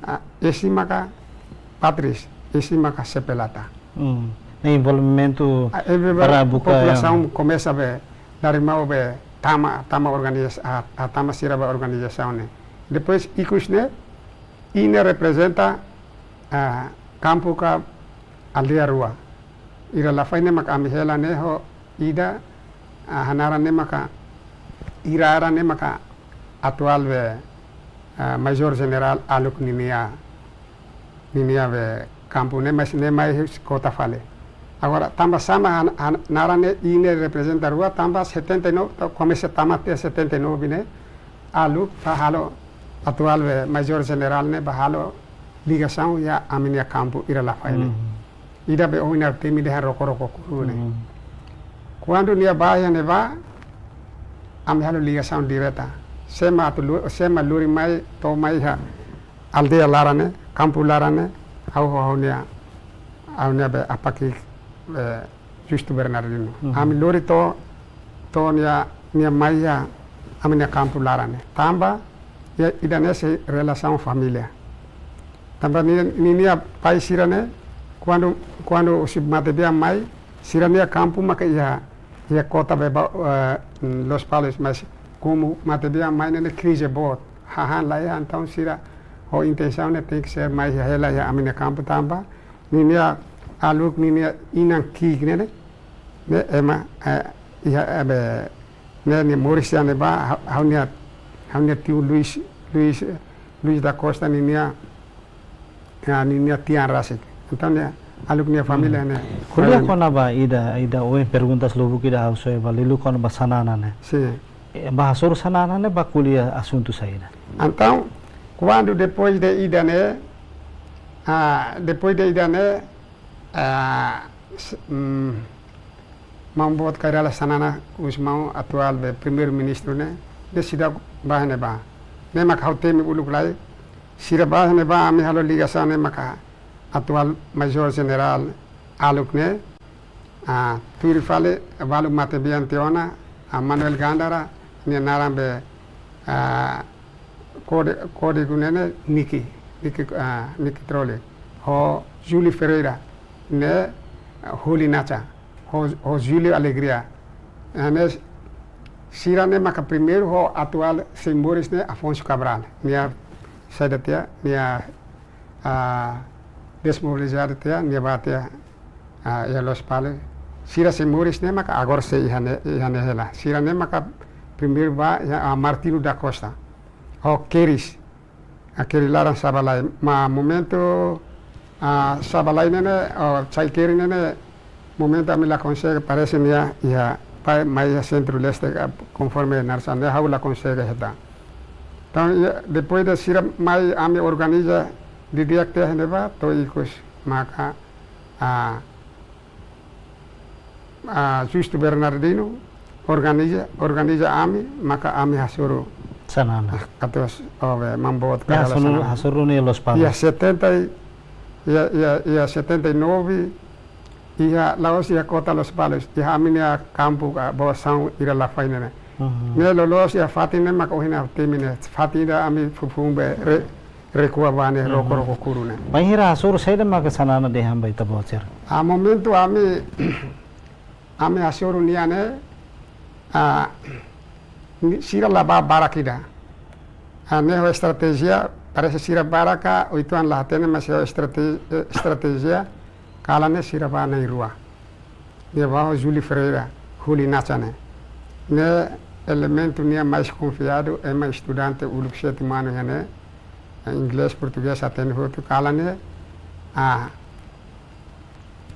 ah, S maka Batris, S maka Sepelata. Hmm. Ne'e envolvimentu, ah, eh, be, be, para buka, populasaun ya, komesa be, Larimau be, tama, tama organiza-, ah, ah, tama sira ba organizasaun ne'e. Depois, ikus ne'e, I ne'e reprezenta, ah, kampu ka aldeia rua. Ira Lafai ne'e maka ami hela ne'e ho ida, ah, hanaran ne'e maka, Ira Ara ne'e maka atuál be, ah, Major Jenerál Aluk ninia, ninia be kampu ne'e, mas ne'e mai husi kota fali. Agora, tanba sá mak han-, han-, naran ne'e I ne'e reprezenta rua, tanba setenta e nove, to komesa tama tiha setenta e nove ne'e, Aluk ba halo atuál be Major Jenerál ne'e ba halo ligasaun iha ami-nia kampu Ira Lafai ne'e. Hmm. Ida be ohin ha'u temi dehan Roko-Roko Kuru ne'e. Hmm. Kuandu nia bá iha ne'ebá, ami halo ligasaun direta. Sé mak atu lu-, sé mak lori mai, to'o mai iha aldeia laran ne'e, kampu laran ne'e, ha'u, ha'u, ha'u-nia, ha'u-nia be apá ki'ik, eh, Justo Bernardino. Mhm. Ami lori to'o, to'o nia, nia mai iha ami-nia kampu laran ne'e. Tanba, ya, ida-ne'e sei relasaun família. Tanba ni, ninia pai sira-ne'e, kuandu, kuandu husi matebian mai, sira-nia kampu maka iha, iha kota be ba, eh, Lospalos, mas komu matebian mai ne'e, ne'e krize boot. Hahán laiha, entaun sira ho intensaun ne'e tenke ser mai iha hela iha ami-nia kampu tanba ninia Aluk ninia inan ki'ik ne'e, ne'e, ne'e ema, eh, iha, eh, be, ne'e, ne'e moris iha ne'ebá, ha'u, ha'u-nia, ha'u-nia tiu Luis, Luis, Luis da Costa ninia, ya, ninia tian rasik. Entaun ne'e, Aluk nia família, hmm, ne'e. Ko'alia família kona-ba ida, ida ohin perguntas lubuk ida ha'u soe ba Lilu kona-ba Xanana ne'e. Sin. Eh, ba hasoru Xanana ne'e ba ko'alia asuntu saida? Entaun, kuandu depois de ida-ne'e, ah, depois de ida-ne'e, ah, s-, mm, maun boot Kay Rala Xanana, husi maun atuál be Primeiru-Ministru ne'e, nia seidauk bá iha ne'ebá. Ne'e mak ha'u temi uluk lai, sira bá iha ne'ebá, ami halo ligasaun ne'e maka atuál Major Jenerál Aluk ne'e, ah, tuir fali balu matebian tiha ona, ah, Manuel Gandara, nia naran be, ah, kóde-, kódigu ne'e ne'e Niki, Niki, ah, Niki Troli. Ho Júlio Ferreira, ne'e, ah, Huli Nacha. Ho, ho Júlio Alegria. Ah, ne'e sira-ne'e maka primeiru ho atuál sei moris ne'e Afonso Cabral. Nia saida tiha, nia, ah, desmobilizadu tiha, nia bá tiha, ah, iha Lospalos. Sira sei moris ne'e maka agora sei iha ne'e, iha ne'e hela. Sira ne'e maka primeiru bá iha, ah, Martinho da Costa. Ho keris. Ah, keri laran Sabalai. Mas momentu, ah, Sabalai ne'e ne'e, oh, Chai-Keri ne'e ne'e, momentu ami la konsege, parese nia iha, pai, mai iha Centro-Leste, ah, konforme narsa ne'e, ha'u la konsege hetan. Entaun, iha, depois de sira mai ami organiza didi'ak tiha iha ne'ebá, to'o ikus maka, ah, ah, Justo Bernardino organiza, organiza ami, maka ami hasoru. Xanana. Ah, katuas, oh, be, maun boot. Ya, ka hasoru, Xanana. Hasoru ne'e Lospalos. Iha setenta e, iha, iha, iha setenta e nove, iha la'ós iha kota Lospalos, iha ami-nia kampu ka Boasaun Iralafain ne'e. Mhm. Ne'e loloos iha fatin ne'e maka ohin ha'u temi ne'e. Fatin ida ami foufoun be re-, rekua bá ne'e, mhm, roko-roko kuru ne'e. Bainhira hasoru saida maka Xanana dehan ba ita-boot sira? Ah, momentu ami, ami hasoru nia ne'e, ah, ni-, sira la bá barak ida. Ah, ne'e ho estratéjia, parese sira barak ka, oituan la hatene, mas ho estrate-, eh, estratéjia, kalan ne'e sira bá na'in-rua. Nia bá ho Júlio Ferreira, Huli Nacha ne'e. Ne'e elementu nia mais konfiadu, ema estudante uluk sétimu anu iha ne'e, inglés, portugés, hatene hotu, kalan ne'e, ah,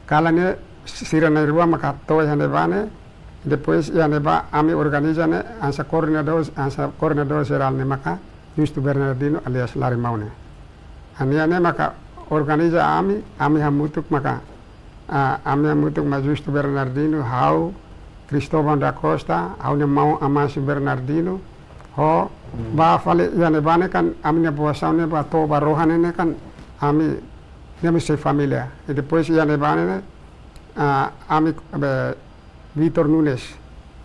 kalan ne'e sira na'in-rua maka to'o iha ne'ebá ne'e, depois iha ne'ebá ami organiza ne'e, hanesan koordenadór, hanesan koordenadór jerál ne'e maka Justo Bernardino alias Larimau ne'e. Nia ne'e maka organiza ami, ami hamutuk maka, ah, ami hamutuk maka Justo Bernardino, ha'u, Cristóvão da Costa, ha'u-nia maun Amâncio Bernardino, ho, hmm, bá fali iha ne'ebá ne'e kan, ami-nia Boasaun ne'e bá to'o ba Rohan ne'e kan, ami, ne'e ami sei família. I depois iha ne'ebá ne'e, ah, ami, be, Vitor Nunes.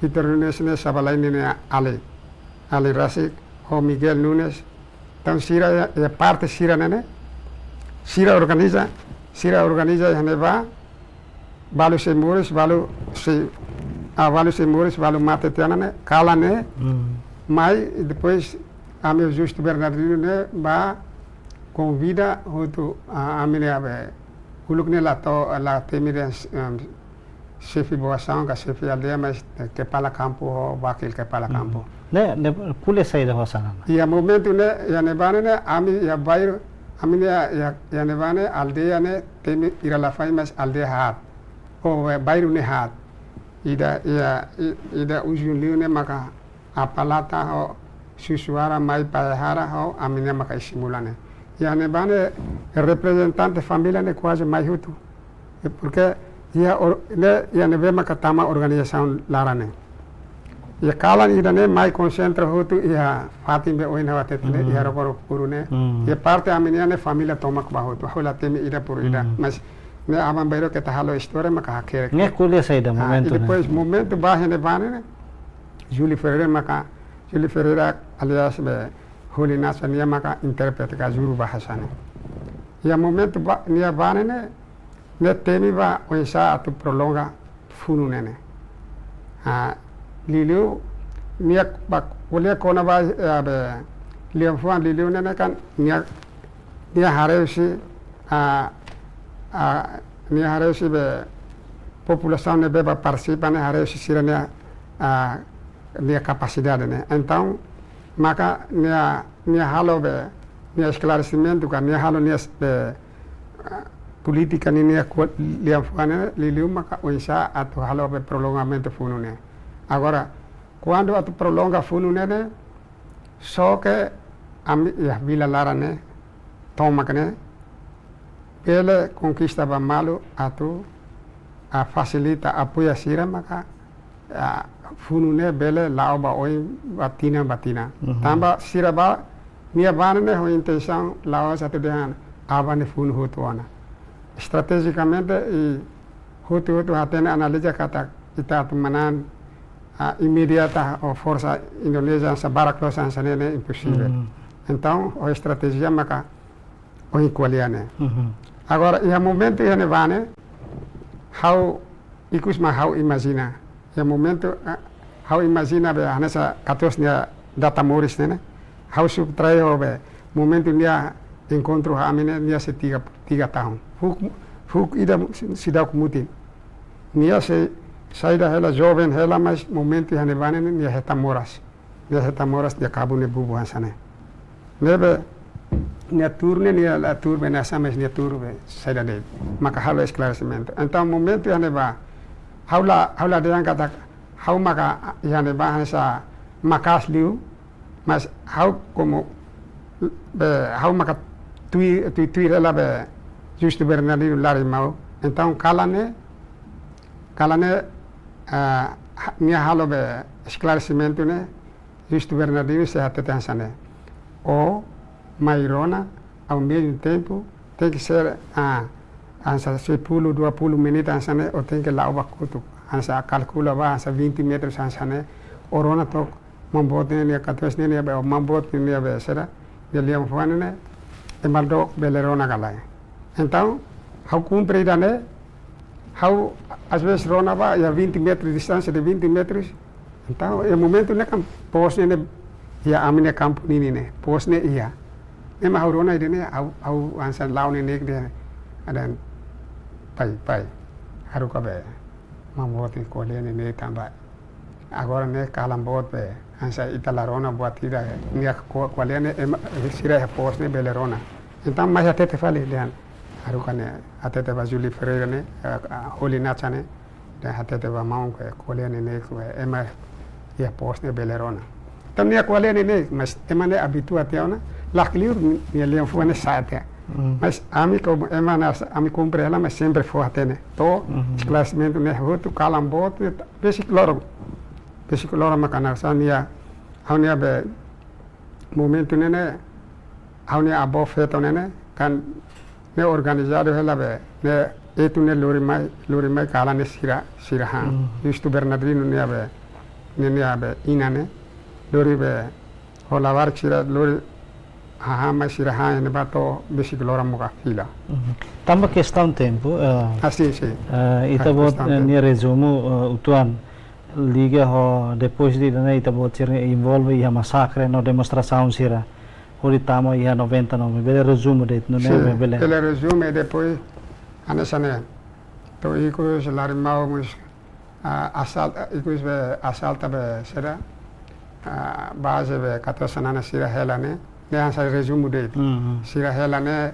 Vitor Nunes ne'e Sabalai ninia alin. Alin rasik ho Miguel Nunes. Entaun sira iha, iha parte sira ne'e ne'e. Sira organiza, sira organiza iha ne'ebá. Balu sei moris, balu sei, ah, balu sei moris, balu mate tiha ona ne'e. Kalan ne'e. Hmm. Mai, depois, ami Justo Bernardino ne'e bá konvida hotu, ah, ami-nia be, uluk ne'e la to'o, la temi dehan, em, xefe Boasaun ka xefe aldeia, mas, eh, kepala kampu ho wakil kepala, mhm, kampu. Ne'e, ne'e ko'alia saida ho Xanana? Iha momentu ne'e, iha ne'ebá ne'e, ami iha bairru, ami-nia, iha, iha ne'ebá ne'e, aldeia ne'e, temi Iralafain mas aldeia haat. Ou, eh, bairru ne'e haat. Ida, iha, i-, ida ujung liu ne'e maka Apalata ho Susuara mai Payahara ho ami-nia maka Isimula ne'e. Iha ne'ebá ne'e reprezentante família ne'e kuaze mai hotu. E porke iha or-, ne'e iha ne'ebé maka tama organizasaun laran ne'e. Iha kalan ida ne'e mai konsentra hotu iha fatin be ohin ha'u hatete ne'e, hmm, iha roko-roko kuru ne'e. Hmm. Iha parte ami-nia ne'e família tomak bá hotu. Ha'u la temi ida por ida. Hmm. Mas ne'e aban-bainrua keta halo istória maka hakerek. Ne'e ko'alia saida, ah, momentu i ne'e? Depois momentu bá iha ne'ebá ne'e, Júlio Ferreira maka, Júlio Ferreira, aliás, be, Huli Nacha nia maka intérprete ka juru bahasa ne'e. Iha momentu bá, nia bá ne'e ne'e, nia temi bá oinsá atu prolonga funu ne'e ne'e. Ah, liuliu, nia bá ko'alia kona-ba, eh, be, liafuan liuliu ne'e ne'e kan, nia nia haree husi, ah, ah, nia haree husi be populasaun ne'ebé bá partisipa ne'e haree husi sira-nia, ah, nia kapasidade ne'e. Entaun, maka nia, nia halo be, nia esklaresimentu ka, nia halo nia s-, be, ah, polítika ninia ko-, liafuan ne'e, liuliu maka oinsá atu halo be prolongamentu funu ne'e. Agora, kuandu atu prolonga funu ne'e ne'e, só ke ami iha vila laran ne'e, tomak ne'e, bele konkista ba malu atu, ah, fasilita apoia sira maka, ah, funu ne'e bele la'o ba oin ba tinan ba tinan. Mhm. Tanba sira bá, nia bá ne'e ho intensaun la'ós atu dehan aban ne'e funu hotu ona. Estratejikamente i hotu-hotu hatene analiza katak ita atu manán, ah, imediata ho forsa Indonézia hanesan barak loos hanesan ne'e ne'e imposivel. Mhm. Entaun, ho estratéjia maka ohin ko'alia ne'e. Mhm. Agora, iha momentu iha ne'ebá ne'e, ha'u ikus mak ha'u imajina. Iha momentu, ah, ha'u imajina be hanesan katuas nia data moris ne'e ne'e. Ha'u subtrai ho be momentu nia enkontru ho ami ne'e, nia sei tiga, tiga tahun. Fuuk, fuuk ida seidauk mutin. Nia sei saida hela, joven hela, mas momentu iha ne'ebá ne'e nia hetan moras. Nia hetan moras, nia kabun nia bubu hanesan ne'e. Ne'ebé nia tuur ne'e, nia la tuur be hanesan, mas nia tuur be saida de'it. Maka halo esklaresimentu. Entaun momentu iha ne'ebá, ha'u la, ha'u la dehan katak ha'u maka iha ne'ebá hanesan maka'as liu, mas ha'u komo be, ha'u maka tuir, tuir, tuir hela be Justo Bernardino Lari Mau. Entaun kalan ne'e, kalan ne'e, ah, ha-, nia halo be esklaresimentu ne'e, Justo Bernardino sei hatete hanesan ne'e: Ó mai rona, ao mesmo tempo, tenke ser, ah, hanesan sepuluh, dua puluh menit hanesan ne'e, ó tenke la'o ba kotuk. Hanesan kalkula ba, hanesan vinte metros hanesan ne'e, ó rona to'ok maun boot ne'e nia katuas ne'e, nia be, maun boot ne'e nia be sira, nia lian-fuan ne'e, ema dook bele rona ka lae. Entaun, ha'u kumpre ida-ne'e, ha'u, às vezes, rona ba iha vinte metros, distância de vinte metros. Entaun, iha momentu ne'e kan pos ne'e, ne'e iha ami-nia kampu ninin ne'e, pos ne'e iha. Ne'e mak ha'u rona ida-ne'e, ha'u, ha'u hanesan la'o neineik dehan, dehan, pai, pai, haruka be maun boot nia ko'alia ne'e, ne'e tanba agora ne'e kalan boot be, hanesan ita la rona buat ida, nia ko-, ko'alia ne'e ema, sira iha pos ne'e bele rona. Entaun mai hatete fali dehan, haruka ne'e, hatete ba Júlio Ferreira ne'e, eh, ah, Holi Nacha ne'e, dehan hatete ba maun ne'e, ko'alia ne'e, ne'e, eh, ema iha pos ne'e bele rona. Entaun nia ko'alia ne'e, ne'e, mas ema ne'e abitua tiha ona, lakleur nia lian-fuan ne'e sa'e tiha. Mm. Mas ami komu ema ne'e, ami kumpre hela, mas sempre fó hatene. To'o, mhm, esklaresimentu ne'e hotu, kalan boot ne'e, besik loron. Besik loron maka hanesan nia, ha'u-nia be momentu ne'e ne'e, ha'u-nia avó feto ne'e ne'e, kan ne'e organizadu hela be, ne'e etu ne'e lori mai, lori mai kalan ne'e sira, sira han. Hmm. Justo Bernardino nia be, ne'e nia be inan ne'e, lori be, ho labarik sira lori, hahán mai sira han ne'ebá to'o besik loron maka fila. Mhm. Tanba kestaun tempu, eh, ah, sin, sin. Eh, ita-boot, kestaun eh, tempu. Nia rezumu, eh, uitoan liga ho depois de ne'e ita-boot sira envolve iha masakre no demonstrasaun sira. Hodi tama iha noventa e nove. Bele rezumu de'it, no ne'e, sin, bele. Bele rezumu depois, hanesan ne'e. To'o ikus Lari Mau mós, ah, asal-, ah, ikus be asalta be sira, ah, baze be katuas-anan sira hela ne'e, ne'e hanesan rezumu de'it. Mhm. Sira hela ne'e,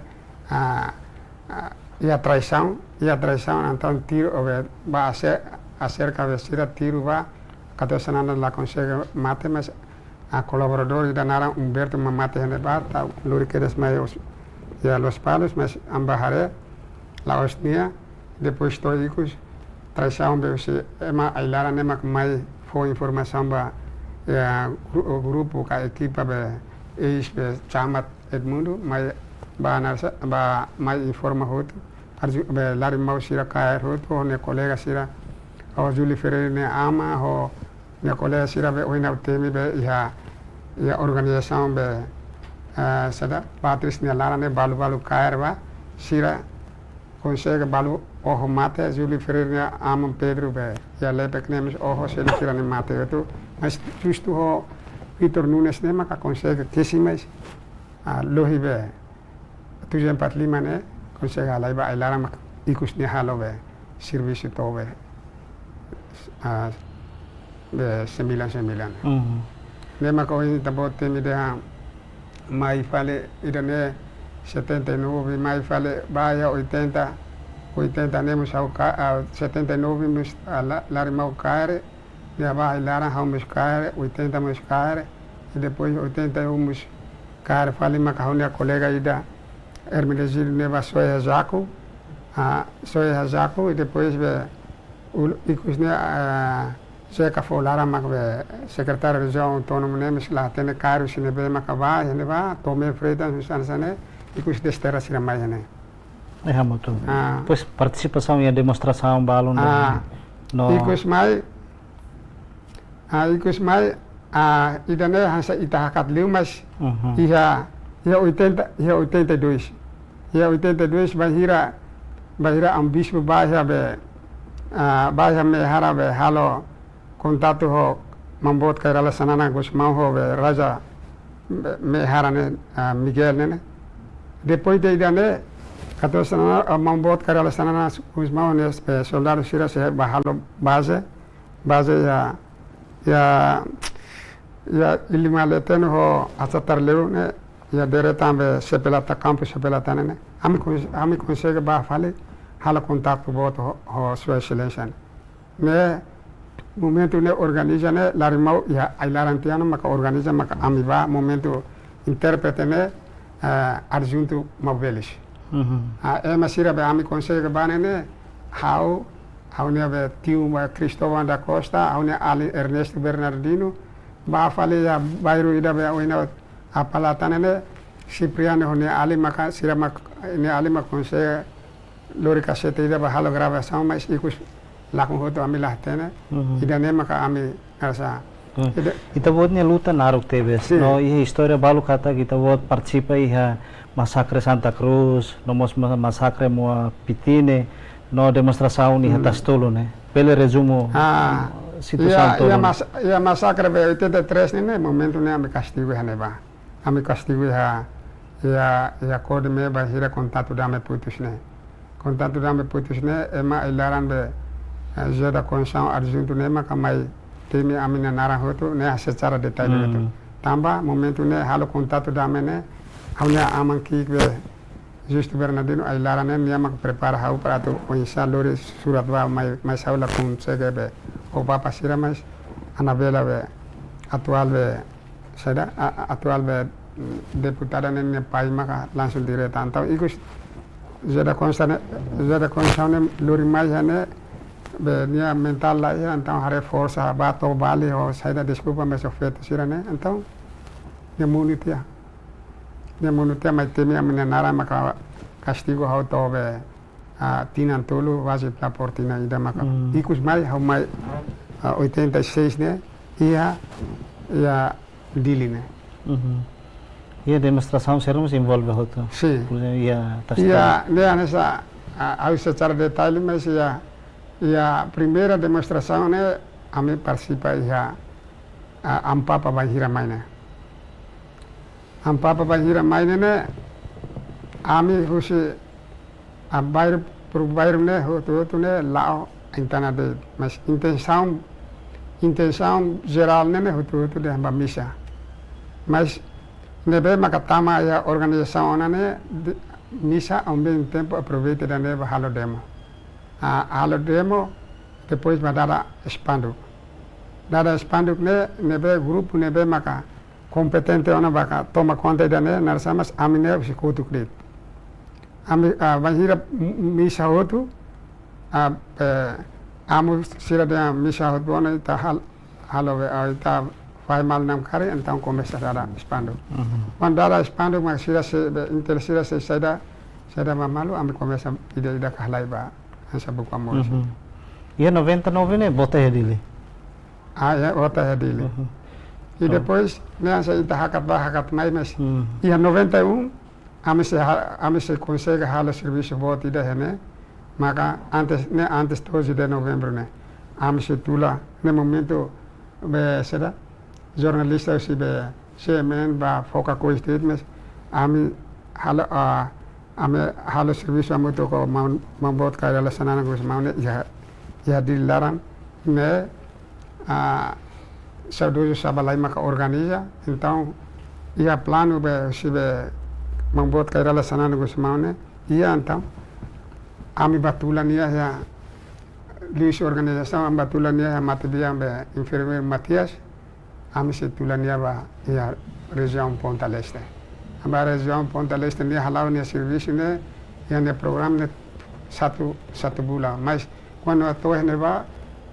ah, ah, iha traisaun, iha traisaun, entaun tiru, ou be, ba ase-, aserka be sira tiru ba, katuas-anan la konsege mate, mas, ah, kolaboradór ida naran Humberto mak mate iha ne'ebá, tau lori kedas mai os-, iha Lospalos, mas ami bá haree, la'ós nia, depois to'o ikus, traisaun be husi ema ai-laran ne'e mak mai fó informasaun ba, eh, gru-, grupu ka ekipa be eis be Camat Edmundo, mai ba hanesan, ba mai informa hotu, arju-, be Lari Mau sira kaer hotu, ho nia kolega sira, ho Júlio Ferreira nia aman, ho nia kolega sira be ohin ha'u temi be iha, iha organizasaun be, eh, saida, Patris nia laran ne'e balu-balu kaer ba, sira konsege balu oho mate, Júlio Ferreira nia aman Pedro be, iha Lepek ne'e mós oho, sira-ne'e mate hotu. Mas Justo ho Vitor Nunes ne'e maka konsege kesi, mas, ah, lohi be, tujuh empat lima ne'e, konsege halai ba ai-laran mak ikus nia halo be, servisu to'o be, ah, be sembilan sembilan. Mhm. Ne'e mak ohin ita-boot temi dehan mai fali ida-ne'e setenta e nove, mai fali ba iha oitenta, oitenta ne'e mós ha'u ka-, ah, setenta e nove mós, ah, La-, Lari Mau kaer, nia ba ai-laran ha'u mós kaer, oitenta mós kaer, i depois oitenta e um mós kaer fali maka ha'u-nia kolega ida, Hermenegildo ne'e ba soe iha Jaco, ah, soe iha Jaco, i depois be, ul-, ikus ne'e, ah, Zeca fó laran mak be sekretáriu rejiaun autónoma ne'e mós la hatene kaer husi ne'ebé maka ba, iha ne'ebá, Tomé Freitas, mós hanesan ne'e, ikus desterra sira mai iha ne'e. Eh, hamutuk. Ah. Depois partisipasaun iha demonstrasaun balun. Ah. No. Ikus mai, ah, ikus mai, ah, ida-ne'e hanesan ita hakat liu, mas, mhm, iha, iha oitenta, iha oitenta e dois. Iha oitenta e dois, bainhira, bainhira amu bispu ba iha be, ah, ba iha Meihará be halo kontatu ho maun boot Kay Rala Xanana Gusmão ho be Raja, Mei-, mehi hara ne'e, ah, Miguel ne'e, ne'e. Depois de ida-ne'e, katak Xanana, ah, maun boot Kay Rala Xanana, Gusmão ne'e, eh, soldadu sira sei bá halo baze, baze iha, iha, iha Ilimaleten ho Asatarleu ne'e, iha Dere tanba Sepelata, kampu Sepelata ne'e, ne'e. Ami kons-, ami konsege bá fali, halo kontaktu boot ho, ho Sua Exelénsia ne'e. Ne'e, momentu ne'e organiza ne'e, Larimau iha ai-laran tiha ona maka organiza maka ami bá momentu intérprete ne'e, eh, adjuntu Mauvelis. Mhm. Ah, ema sira be ami konsege bá ne'e ne'e, ha'u, ha'u-nia be tiu ba Cristóvão da Costa, ha'u-nia alin Ernesto Bernardino, bá fali iha bairru ida be ohin ha'u apala tan ne'e ne'e, Cipriano ho nia alin maka sira mak-, nia alin mak konsege lori kasete ida bá halo gravasaun, mas ikus lakon hotu ami la hatene. Mhm. Ida-ne'e maka ami rasa. Hmm. Ida- Ita-boot nia luta naruk tebes. Sin. No iha istória balu katak Ita-boot partisipa iha masakre Santa Cruz, no mós ma-, masakre Moa Pitine, no demonstrasaun iha Hmm. Tasi Tolu ne'e. Bele rezumu Ah, situasaun iha, iha tolu? Mas-, iha masakre be oitenta e três ne'e ne'e, momentu ne'e ami kastigu iha ne'ebá. Ami kastigu iha, iha, iha CODEME bainhira kontratu dame putus ne'e. Kontratu dame putus ne'e, ema ai-laran be, eh, José da Conceição adjuntu ne'e maka mai temi ami-nia naran hotu, ne'e secara detalle Hmm. hotu. Tanba momentu ne'e halo kontratu dame ne'e, ha'u-nia aman ki'ik be, Justo Bernardino ai-laran ne'e, nia mak prepara ha'u para atu oinsá lori surat bá mai, mas ha'u la konsege be. Ho bapa sira mas Anabela be, atuál be, saida, a, a, atuál be, mm, deputada ne'e nia pai maka langsung direta. Entaun ikus José da Conceição ne'e, José da Conceição ne'e lori mai iha ne'e, be nia mentál la iha, entaun haree forsa bá to'o Bali ho saida deskulpa mas ho feto sira ne'e. Entaun nia monu tiha. Nia monu tiha mai temi ami-nia naran maka kastigu ha'u to'o be, ah, tinan tolu, wajib lapor tinan ida maka. Hmm. Ikus mai, ha'u mai, ah, oitenta e seis ne'e, iha, iha Dili ne'e. Mhm. Iha demonstrasaun sira mós envolve hotu? Sin. Por ezemplu, iha Tasi Tolu? Iha, ne'e hanesan, ah, ha'u secara detalle mas iha, iha primeira demonstrasaun ne'e, ami partisipa iha, ah, Amu Papa bainhira mai ne'e. Amu Papa bainhira mai ne'e ne'e, ami husi, ah, bairru, por bairru ne'e, hotu-hotu ne'e, la'o entana de'it. Mas intensaun, intensaun jerál ne'e ne'e, hotu-hotu dehan bá misa. Mas ne'ebé maka tama iha organizasaun ona ne'e, de-, misa ao mesmo tempo aproveita ida-ne'e bá halo demo. Ah, halo demo, depois bá dada spanduk. Dada spanduk ne'e, ne'ebé grupu ne'ebé maka kompetente ona bá ka toma konta ida-ne'e, naran sá mas ami ne'e husi kotuk de'it. Ami, ah, bainhira m-, misa hotu, ah, eh, amu sira dehan misa hotu ona ita hal-, halo be, ah, ita fahe malu namkari, entaun komesa dada spanduk. Mhm. Kuandu dada spanduk mak sira sei be, intel sira sei saida, saida mak malu, ami komesa ida-idak halai bá hanesan buka moris. Mhm. Iha noventa e nove ne'e vota iha Dili? Ah, iha, vota iha Dili. Mhm. I Oh. depois, ne'e hanesan ita hakat bá, hakat mai, mas Hmm. iha noventa e um, ami sei ha-, ami sei konsege halo servisu boot ida iha ne'e, maka antes, ne'e antes doze de novembro ne'e, ami sei tula, ne'e momentu be saida, jornalista husi be C M N bá foka kois de'it, mas ami halo, ah, ami halo servisu hamutuk ho maun, maun boot Kay Rala Xanana Gusmão ne'e iha, iha Dili laran ne'e, ah, saudozu Sabalai maka organiza, entaun iha planu be husi be maun boot Kay Rala Xanana Gusmão ne'e, iha entaun ami bá tula nia iha liuhusi organizasaun, ami bá tula nia iha matebian be enfermeiru Matias, ami sei tula nia bá iha rejiaun Ponta Leste. Ami bá rejiaun Ponta Leste nia hala'o nia servisu ne'e, iha nia programa ne'e satu, satu bulan. Mas kuandu atu iha ne'ebá,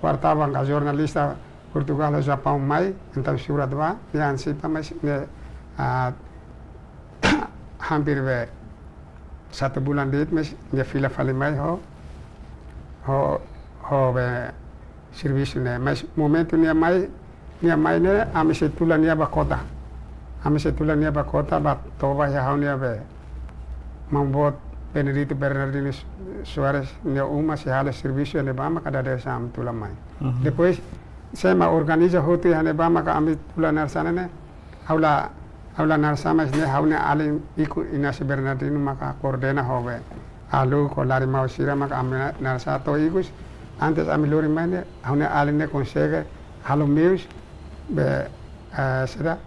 warta bangka jornalista Portugal ho Japaun mai, entaun surat bá, nia antisipa, mas ne'e, ah, hampir be satu bulan de'it, mas nia fila fali mai ho, ho, ho be servisu ne'e. Mas momentu nia mai, nia mai ne'e, ami sei tula nia bá kota. Ami sei tula nia bá kota, bá toba iha ha'u-nia be maun boot Benedito Bernardino Soares nia uma sei halo servisu iha ne'ebá maka dadeer-saan ami tula mai. Mhm. Depois, sé mak organiza hotu iha ne'ebá maka ami tula naran sá ne'e ne'e, ha'u la, Ha'u la na'sá, mas ne'e ha'u-nia alin ikus Inácio Bernardino maka koordena ho be aluku ho larimau sira, maka ami na'sá to'o ikus. Antes ami lori mai ne'e ha'u-nia alin ne'e konsege halo meius be, eh, sira,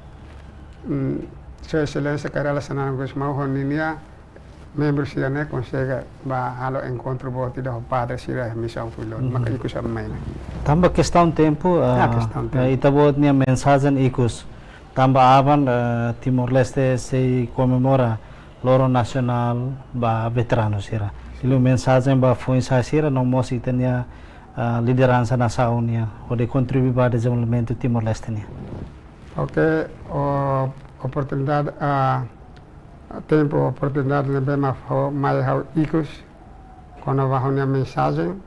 mm, Sua Exelénsia Kay Rala Xanana Gusmão ho ninia membru sira-ne'e konsege bá halo enkontru boot ida ho padre sira iha misaun Fuilon. Maka ikus ami mai ne'e. Tanba kestaun tempu, ah, kestaun tempu, eh, ita-boot nia mensajen ikus. Tanba aban, eh, Timor-Leste sei komemora loron nasionál ba veteranu sira. Liuliu mensajen ba foin-sa'e sira no mós ita-nia, ah, lideransa nasaun nian hodi kontribui ba dezenvolvimentu Timor-Leste nian. Oke, o, oportunidade, ah, tempu, oportunidade ne'ebé mak fó mai ha'u ikus kona-ba ha'u-nia mensajen.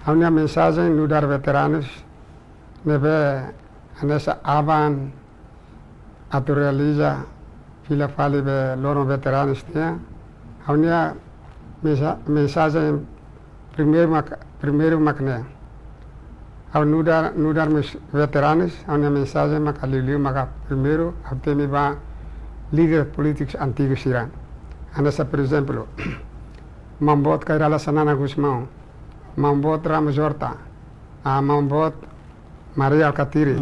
Ha'u-nia mensajen nu'udar veteranus ne'ebé hanesan aban atu realiza fila fali be loron veteranus nian. Ha'u-nia mensa-, mensajen primeiru mak, primeiru mak ne'e. Ha'u nu'udar, nu'udar mós veteranus, ha'u-nia mensajen maka liuliu maka primeiru, ha'u temi ba líder polítikus antigu sira. Hanesan, por ezemplu, Maun Boot Kay Rala Xanana Gusmão, Maun Boot Ramos Horta, ah, Maun Boot Mari Alkatiri,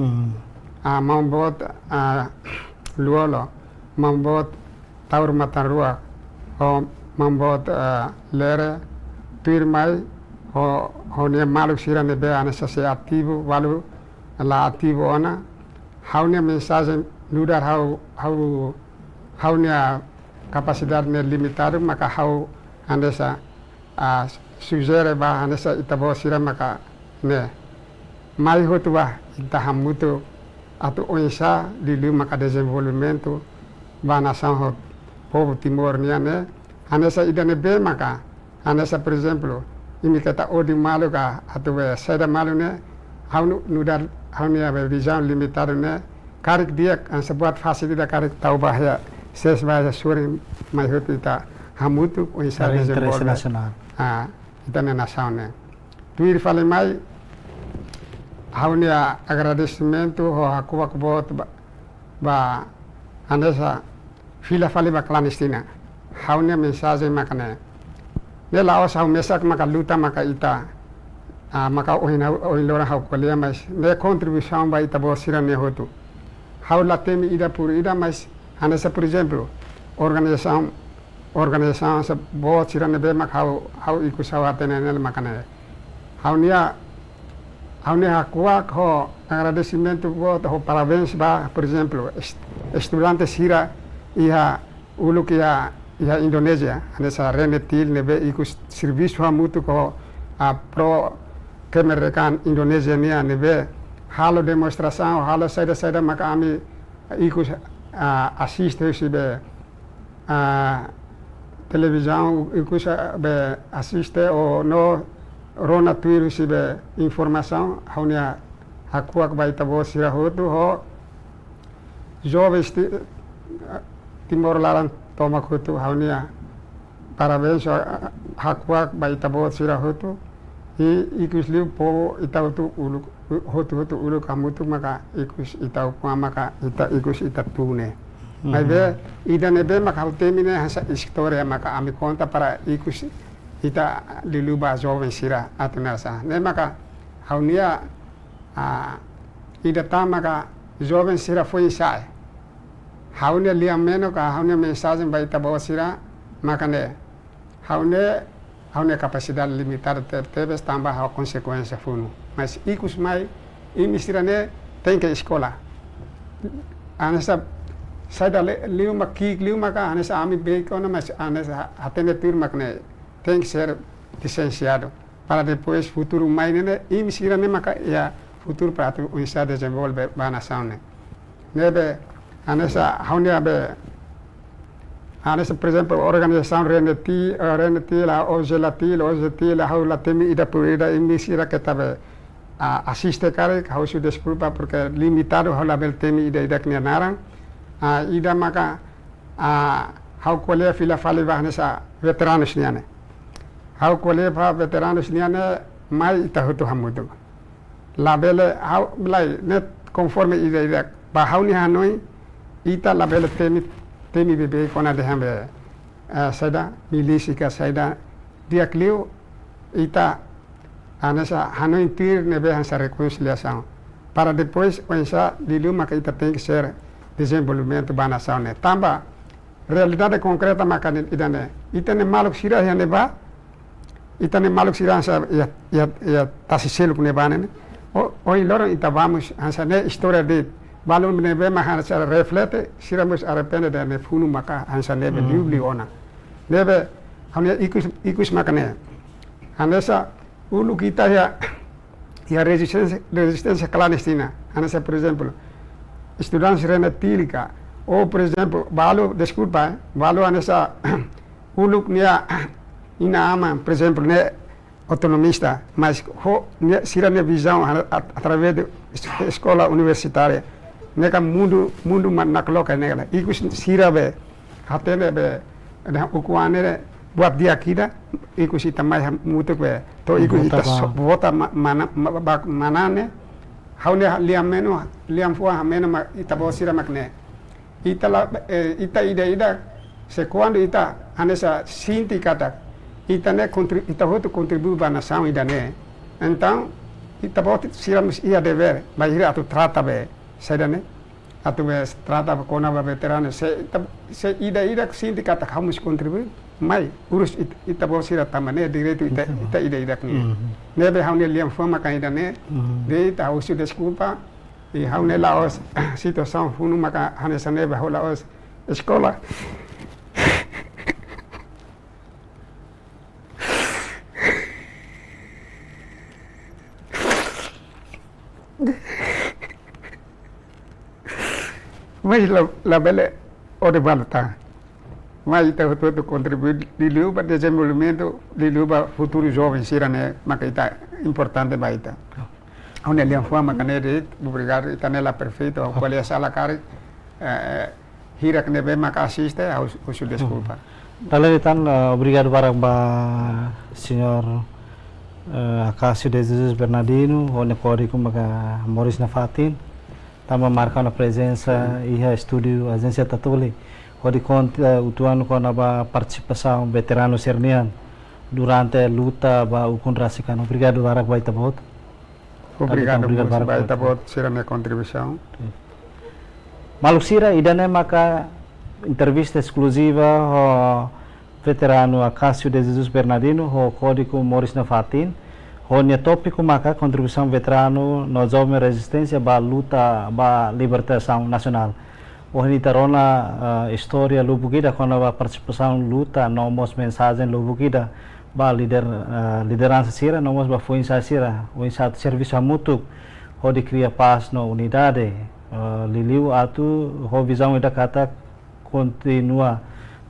ah, Maun Boot, ah, Lú-Olo, Maun Boot Taur Matan Ruak, ho Maun Boot, ah, Lere, tuirmai, ho, ho nia maluk sira ne'ebé hanesan sei ativu, balu la ativu ona. Ha'u-nia mensajen nu'udar ha'u, ha'u, ha'u-nia kapasidade ne'e limitadu, maka ha'u hanesan, ah, sujere ba hanesan ita-boot sira maka ne'e. Mai hotu ba ita hamutuk atu oinsá liuliu maka dezenvolvimentu ba nasaun ho povu Timor nian ne'e. Hanesan ida ne'ebé maka, hanesan, por ezemplu, imi keta odi malu ka atu be saida malu ne'e, ha'u nu-, nu'udar ha'u-nia be vizaun limitadu ne'e, karik di'ak hanesan buat fasil ida karik tau ba iha, ses ba iha sorin, mai hotu ita hamutuk oinsá dezenvolve, interese nasionál, ah, ita-nia nasaun ne'e. Tuir fali mai, ha'u-nia agradesimentu ho hakuak boot ba, ba hanesan fila fali ba klandestina. Ha'u-nia mensajen maka ne'e. Ne'e la'ós ha'u mesak maka luta maka ita, ah, maka ohin ha'u, ohin loron ha'u ko'alia, mas ne'e kontribuisaun ba ita-boot sira-ne'e hotu. Ha'u la temi ida por ida, mas hanesan, por ezemplu, organizasaun, organizasaun sa boot sira ne'ebé mak ha'u, ha'u ikus ha'u hatene ne'e maka ne'e. Ha'u-nia, ha'u-nia hakuak ho agradesimentu boot ho parabéns ba, por ezemplu, est-, estudante sira iha uluk iha, iha Indonézia, hanesan Rene Til ne'ebé ikus servisu hamutuk ho, ah, pro kemerdekaan Indonézia nian ne'ebé halo demonstrasaun, halo saida-saida maka ami ikus, ah, asiste husi be, ah, televizaun, ikus, ah, be asiste ou no rona tuir husi be informasaun, ha'u-nia hakuak ba ita-boot sira hotu ho jovens Ti-, Timor laran tomak hotu, ha'u-nia parabéns, ah, hakuak ba ita-boot sira hotu. I ikus liu povu ita hotu uluk, hotu-hotu uluk hamutuk maka ikus ita ukun maka ita ikus ita tun ne'e. Maibé, ida ne'ebé maka ha'u temi ne'e hanesan istória maka ami konta para ikus ita liuliu ba joven sira atu nasa. Ne'e maka ha'u-nia, ah, ida tan maka joven sira foin-sa'e. Ha'u-nia lia-menon ka ha'u-nia mensajen ba ita-boot sira maka ne'e. Ha'u ne'e, ha'u-nia kapasidade limitadu te-, tebes tanba ha'u konsekuénsia funu. Mas ikus mai, imi sira-ne'e tenke eskola. Hanesan saida le-, liu mak ki'ik liu maka, hanesan ami beik ona, mas hanesan ha-, hatene tuir mak ne'e tenke ser lisensiadu. Para depois futuru mai ne'e, imi sira-ne'e maka iha futuru para atu oinsá dezenvolve ba nasaun ne'e. Ne'ebé, hanesan ha'u-nia be, hanesan, por ezemplu, organizasaun Rene Til, eh, Rene Til, la OJLA Til, OJLA Til, ha'u la temi ida por ida, imi sira keta be, ah, asiste karik, ha'u husu deskulpa, porke limitadu, ha'u labele temi ida-idak nia naran. Ah, ida maka, ah, ha'u ko'alia fila fali ba hanesan veteranus nian ne'e. Ha'u ko'alia ba veteranus nian ne'e, mai ita hotu hamutuk. Labele ha'u, lae, ne'e konforme ida-idak. Ba ha'u-nia hanoin, Ita labele temi, temi beibeik kona-ba dehan be, eh, saida, milísia ka saida, di'ak liu, ita hanesan hanoin tuir ne'ebé hanesan rekonsiliasaun. Para depois, oinsá liuliu maka ita tenke ser dezenvolvimentu ba nasaun ne'e. Tanba realidade konkreta maka ne'e ida-ne'e. Ita-nia maluk sira iha ne'ebá, ita-nia maluk sira hanesan iha, iha, iha tasi seluk ne'ebá ne'e. O, ohin loron ita vamos hanesan ne'e istória de'it. Balu ne'ebé mak hanesan reflete, sira mós arrepende dehan ne'e funu maka hanesan ne'ebé, hmm, liuliu ona. Ne'ebé, ha'u-nia ikus, ikus maka ne'e. Hanesan uluk ita iha, iha rezisténsia, rezisténsia klandestina. Hanesan, por ezemplu, estudante Renatílica, ou, por ezemplu, balu, deskulpa, eh, balu hanesan uluk nia inan-aman, por ezemplu, ne'e autonomista, mas ho, nia, sira-nia vizaun a-, a-, através de es-, eskola universitária, ne'e ka mundu, mundu ma-, nakloke ne'e ka. Ikus sira be, hatene be, dehan ukun-an ne'e buat di'ak ida, ikus ita mai hamutuk be, to'o ikus ita vota so-, ba, vota ma-, mana-, ma-, ba-, manán ne'e, ha'u-nia lian menon, lian fuan hameno mak ita-boot sira mak ne'e. Ita la, eh, ita ida-idak, se kuandu ita hanesan sente katak ita ne'e kontri-, ita hotu kontribui ba nasaun ida-ne'e. Entaun, ita-boot sira mós iha devér, bainhira atu trata be, saida ne'e, atu be trata be kona-ba veteranu, se ita, se ida-idak sente katak ha'u mós kontribui, mai, urus it-, ita-boot sira tanba ne'e direitu ita, ita ida-idak nian. Mhm. Ne'ebé ha'u-nia lian fuan maka ida-ne'e, mhm, dehan ita husu deskulpa, i ha'u ne'e la'ós situasaun funu maka hanesan ne'ebé ha'u la'ós eskola. Mas la, labele ode balu tan. Mas ita hotu-hotu kontribui liuliu ba dezenvolvimentu, liuliu ba futuru joven sira-ne'e maka ita importante ba ita. Ha'u-nia lian fuan maka ne'e de'it, obrigadu, ita ne'e la perfeitu, ha'u ko'alia sala karik, eh, hirak ne'ebé maka asiste, ha'u husu deskulpa. Dala ida tan, eh, obrigadu barak ba señór, eh, Acácio de Jesus Bernardino, ho nia kódigu maka moris nafatin, tanba marka ona prezensa iha estúdiu Ajénsia Tatoli, hodi konta, eh, uitoan kona-ba partisipasaun veteranu sira-nian durante luta ba ukun rasik an. Obrigadu barak ba ita-boot. Obrigadu, obrigadu mós barak ba ita-boot sira-nia kontribuisaun. Maluk sira, ida-ne'e maka entrevista eskluziva ho veteranu Acácio de Jesus Bernardino, ho kódigu moris nafatin, ho nia tópiku maka kontribuisaun veteranu no joven rezisténsia ba luta ba libertasaun nasionál. Ohin ita rona, eh, istória lubuk ida kona-ba partisipasaun luta no mós mensajen lubuk ida ba lider-, eh, lideransa sira no mós ba foin-sa'e sira, oinsá atu servisu hamutuk hodi kria pás no unidade, eh, liuliu atu ho vizaun ida katak kontinua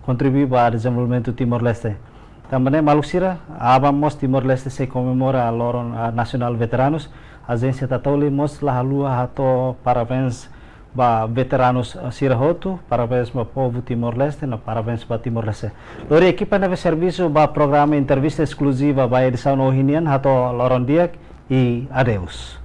kontribui ba dezenvolvimentu Timor-Leste. Tanba ne'e maluk sira, aban mós Timor-Leste sei komemora loron, ah, nasionál veteranus, Ajénsia Tatoli mós la haluha hato'o parabéns ba veteranus, ah, sira hotu, parabéns ba povu Timor-Leste, no parabéns ba Timor-Leste. Lori ekipa ne'ebé servisu ba programa entrevista eskluziva ba edisaun ohin nian, hato'o loron di'ak, i adeus.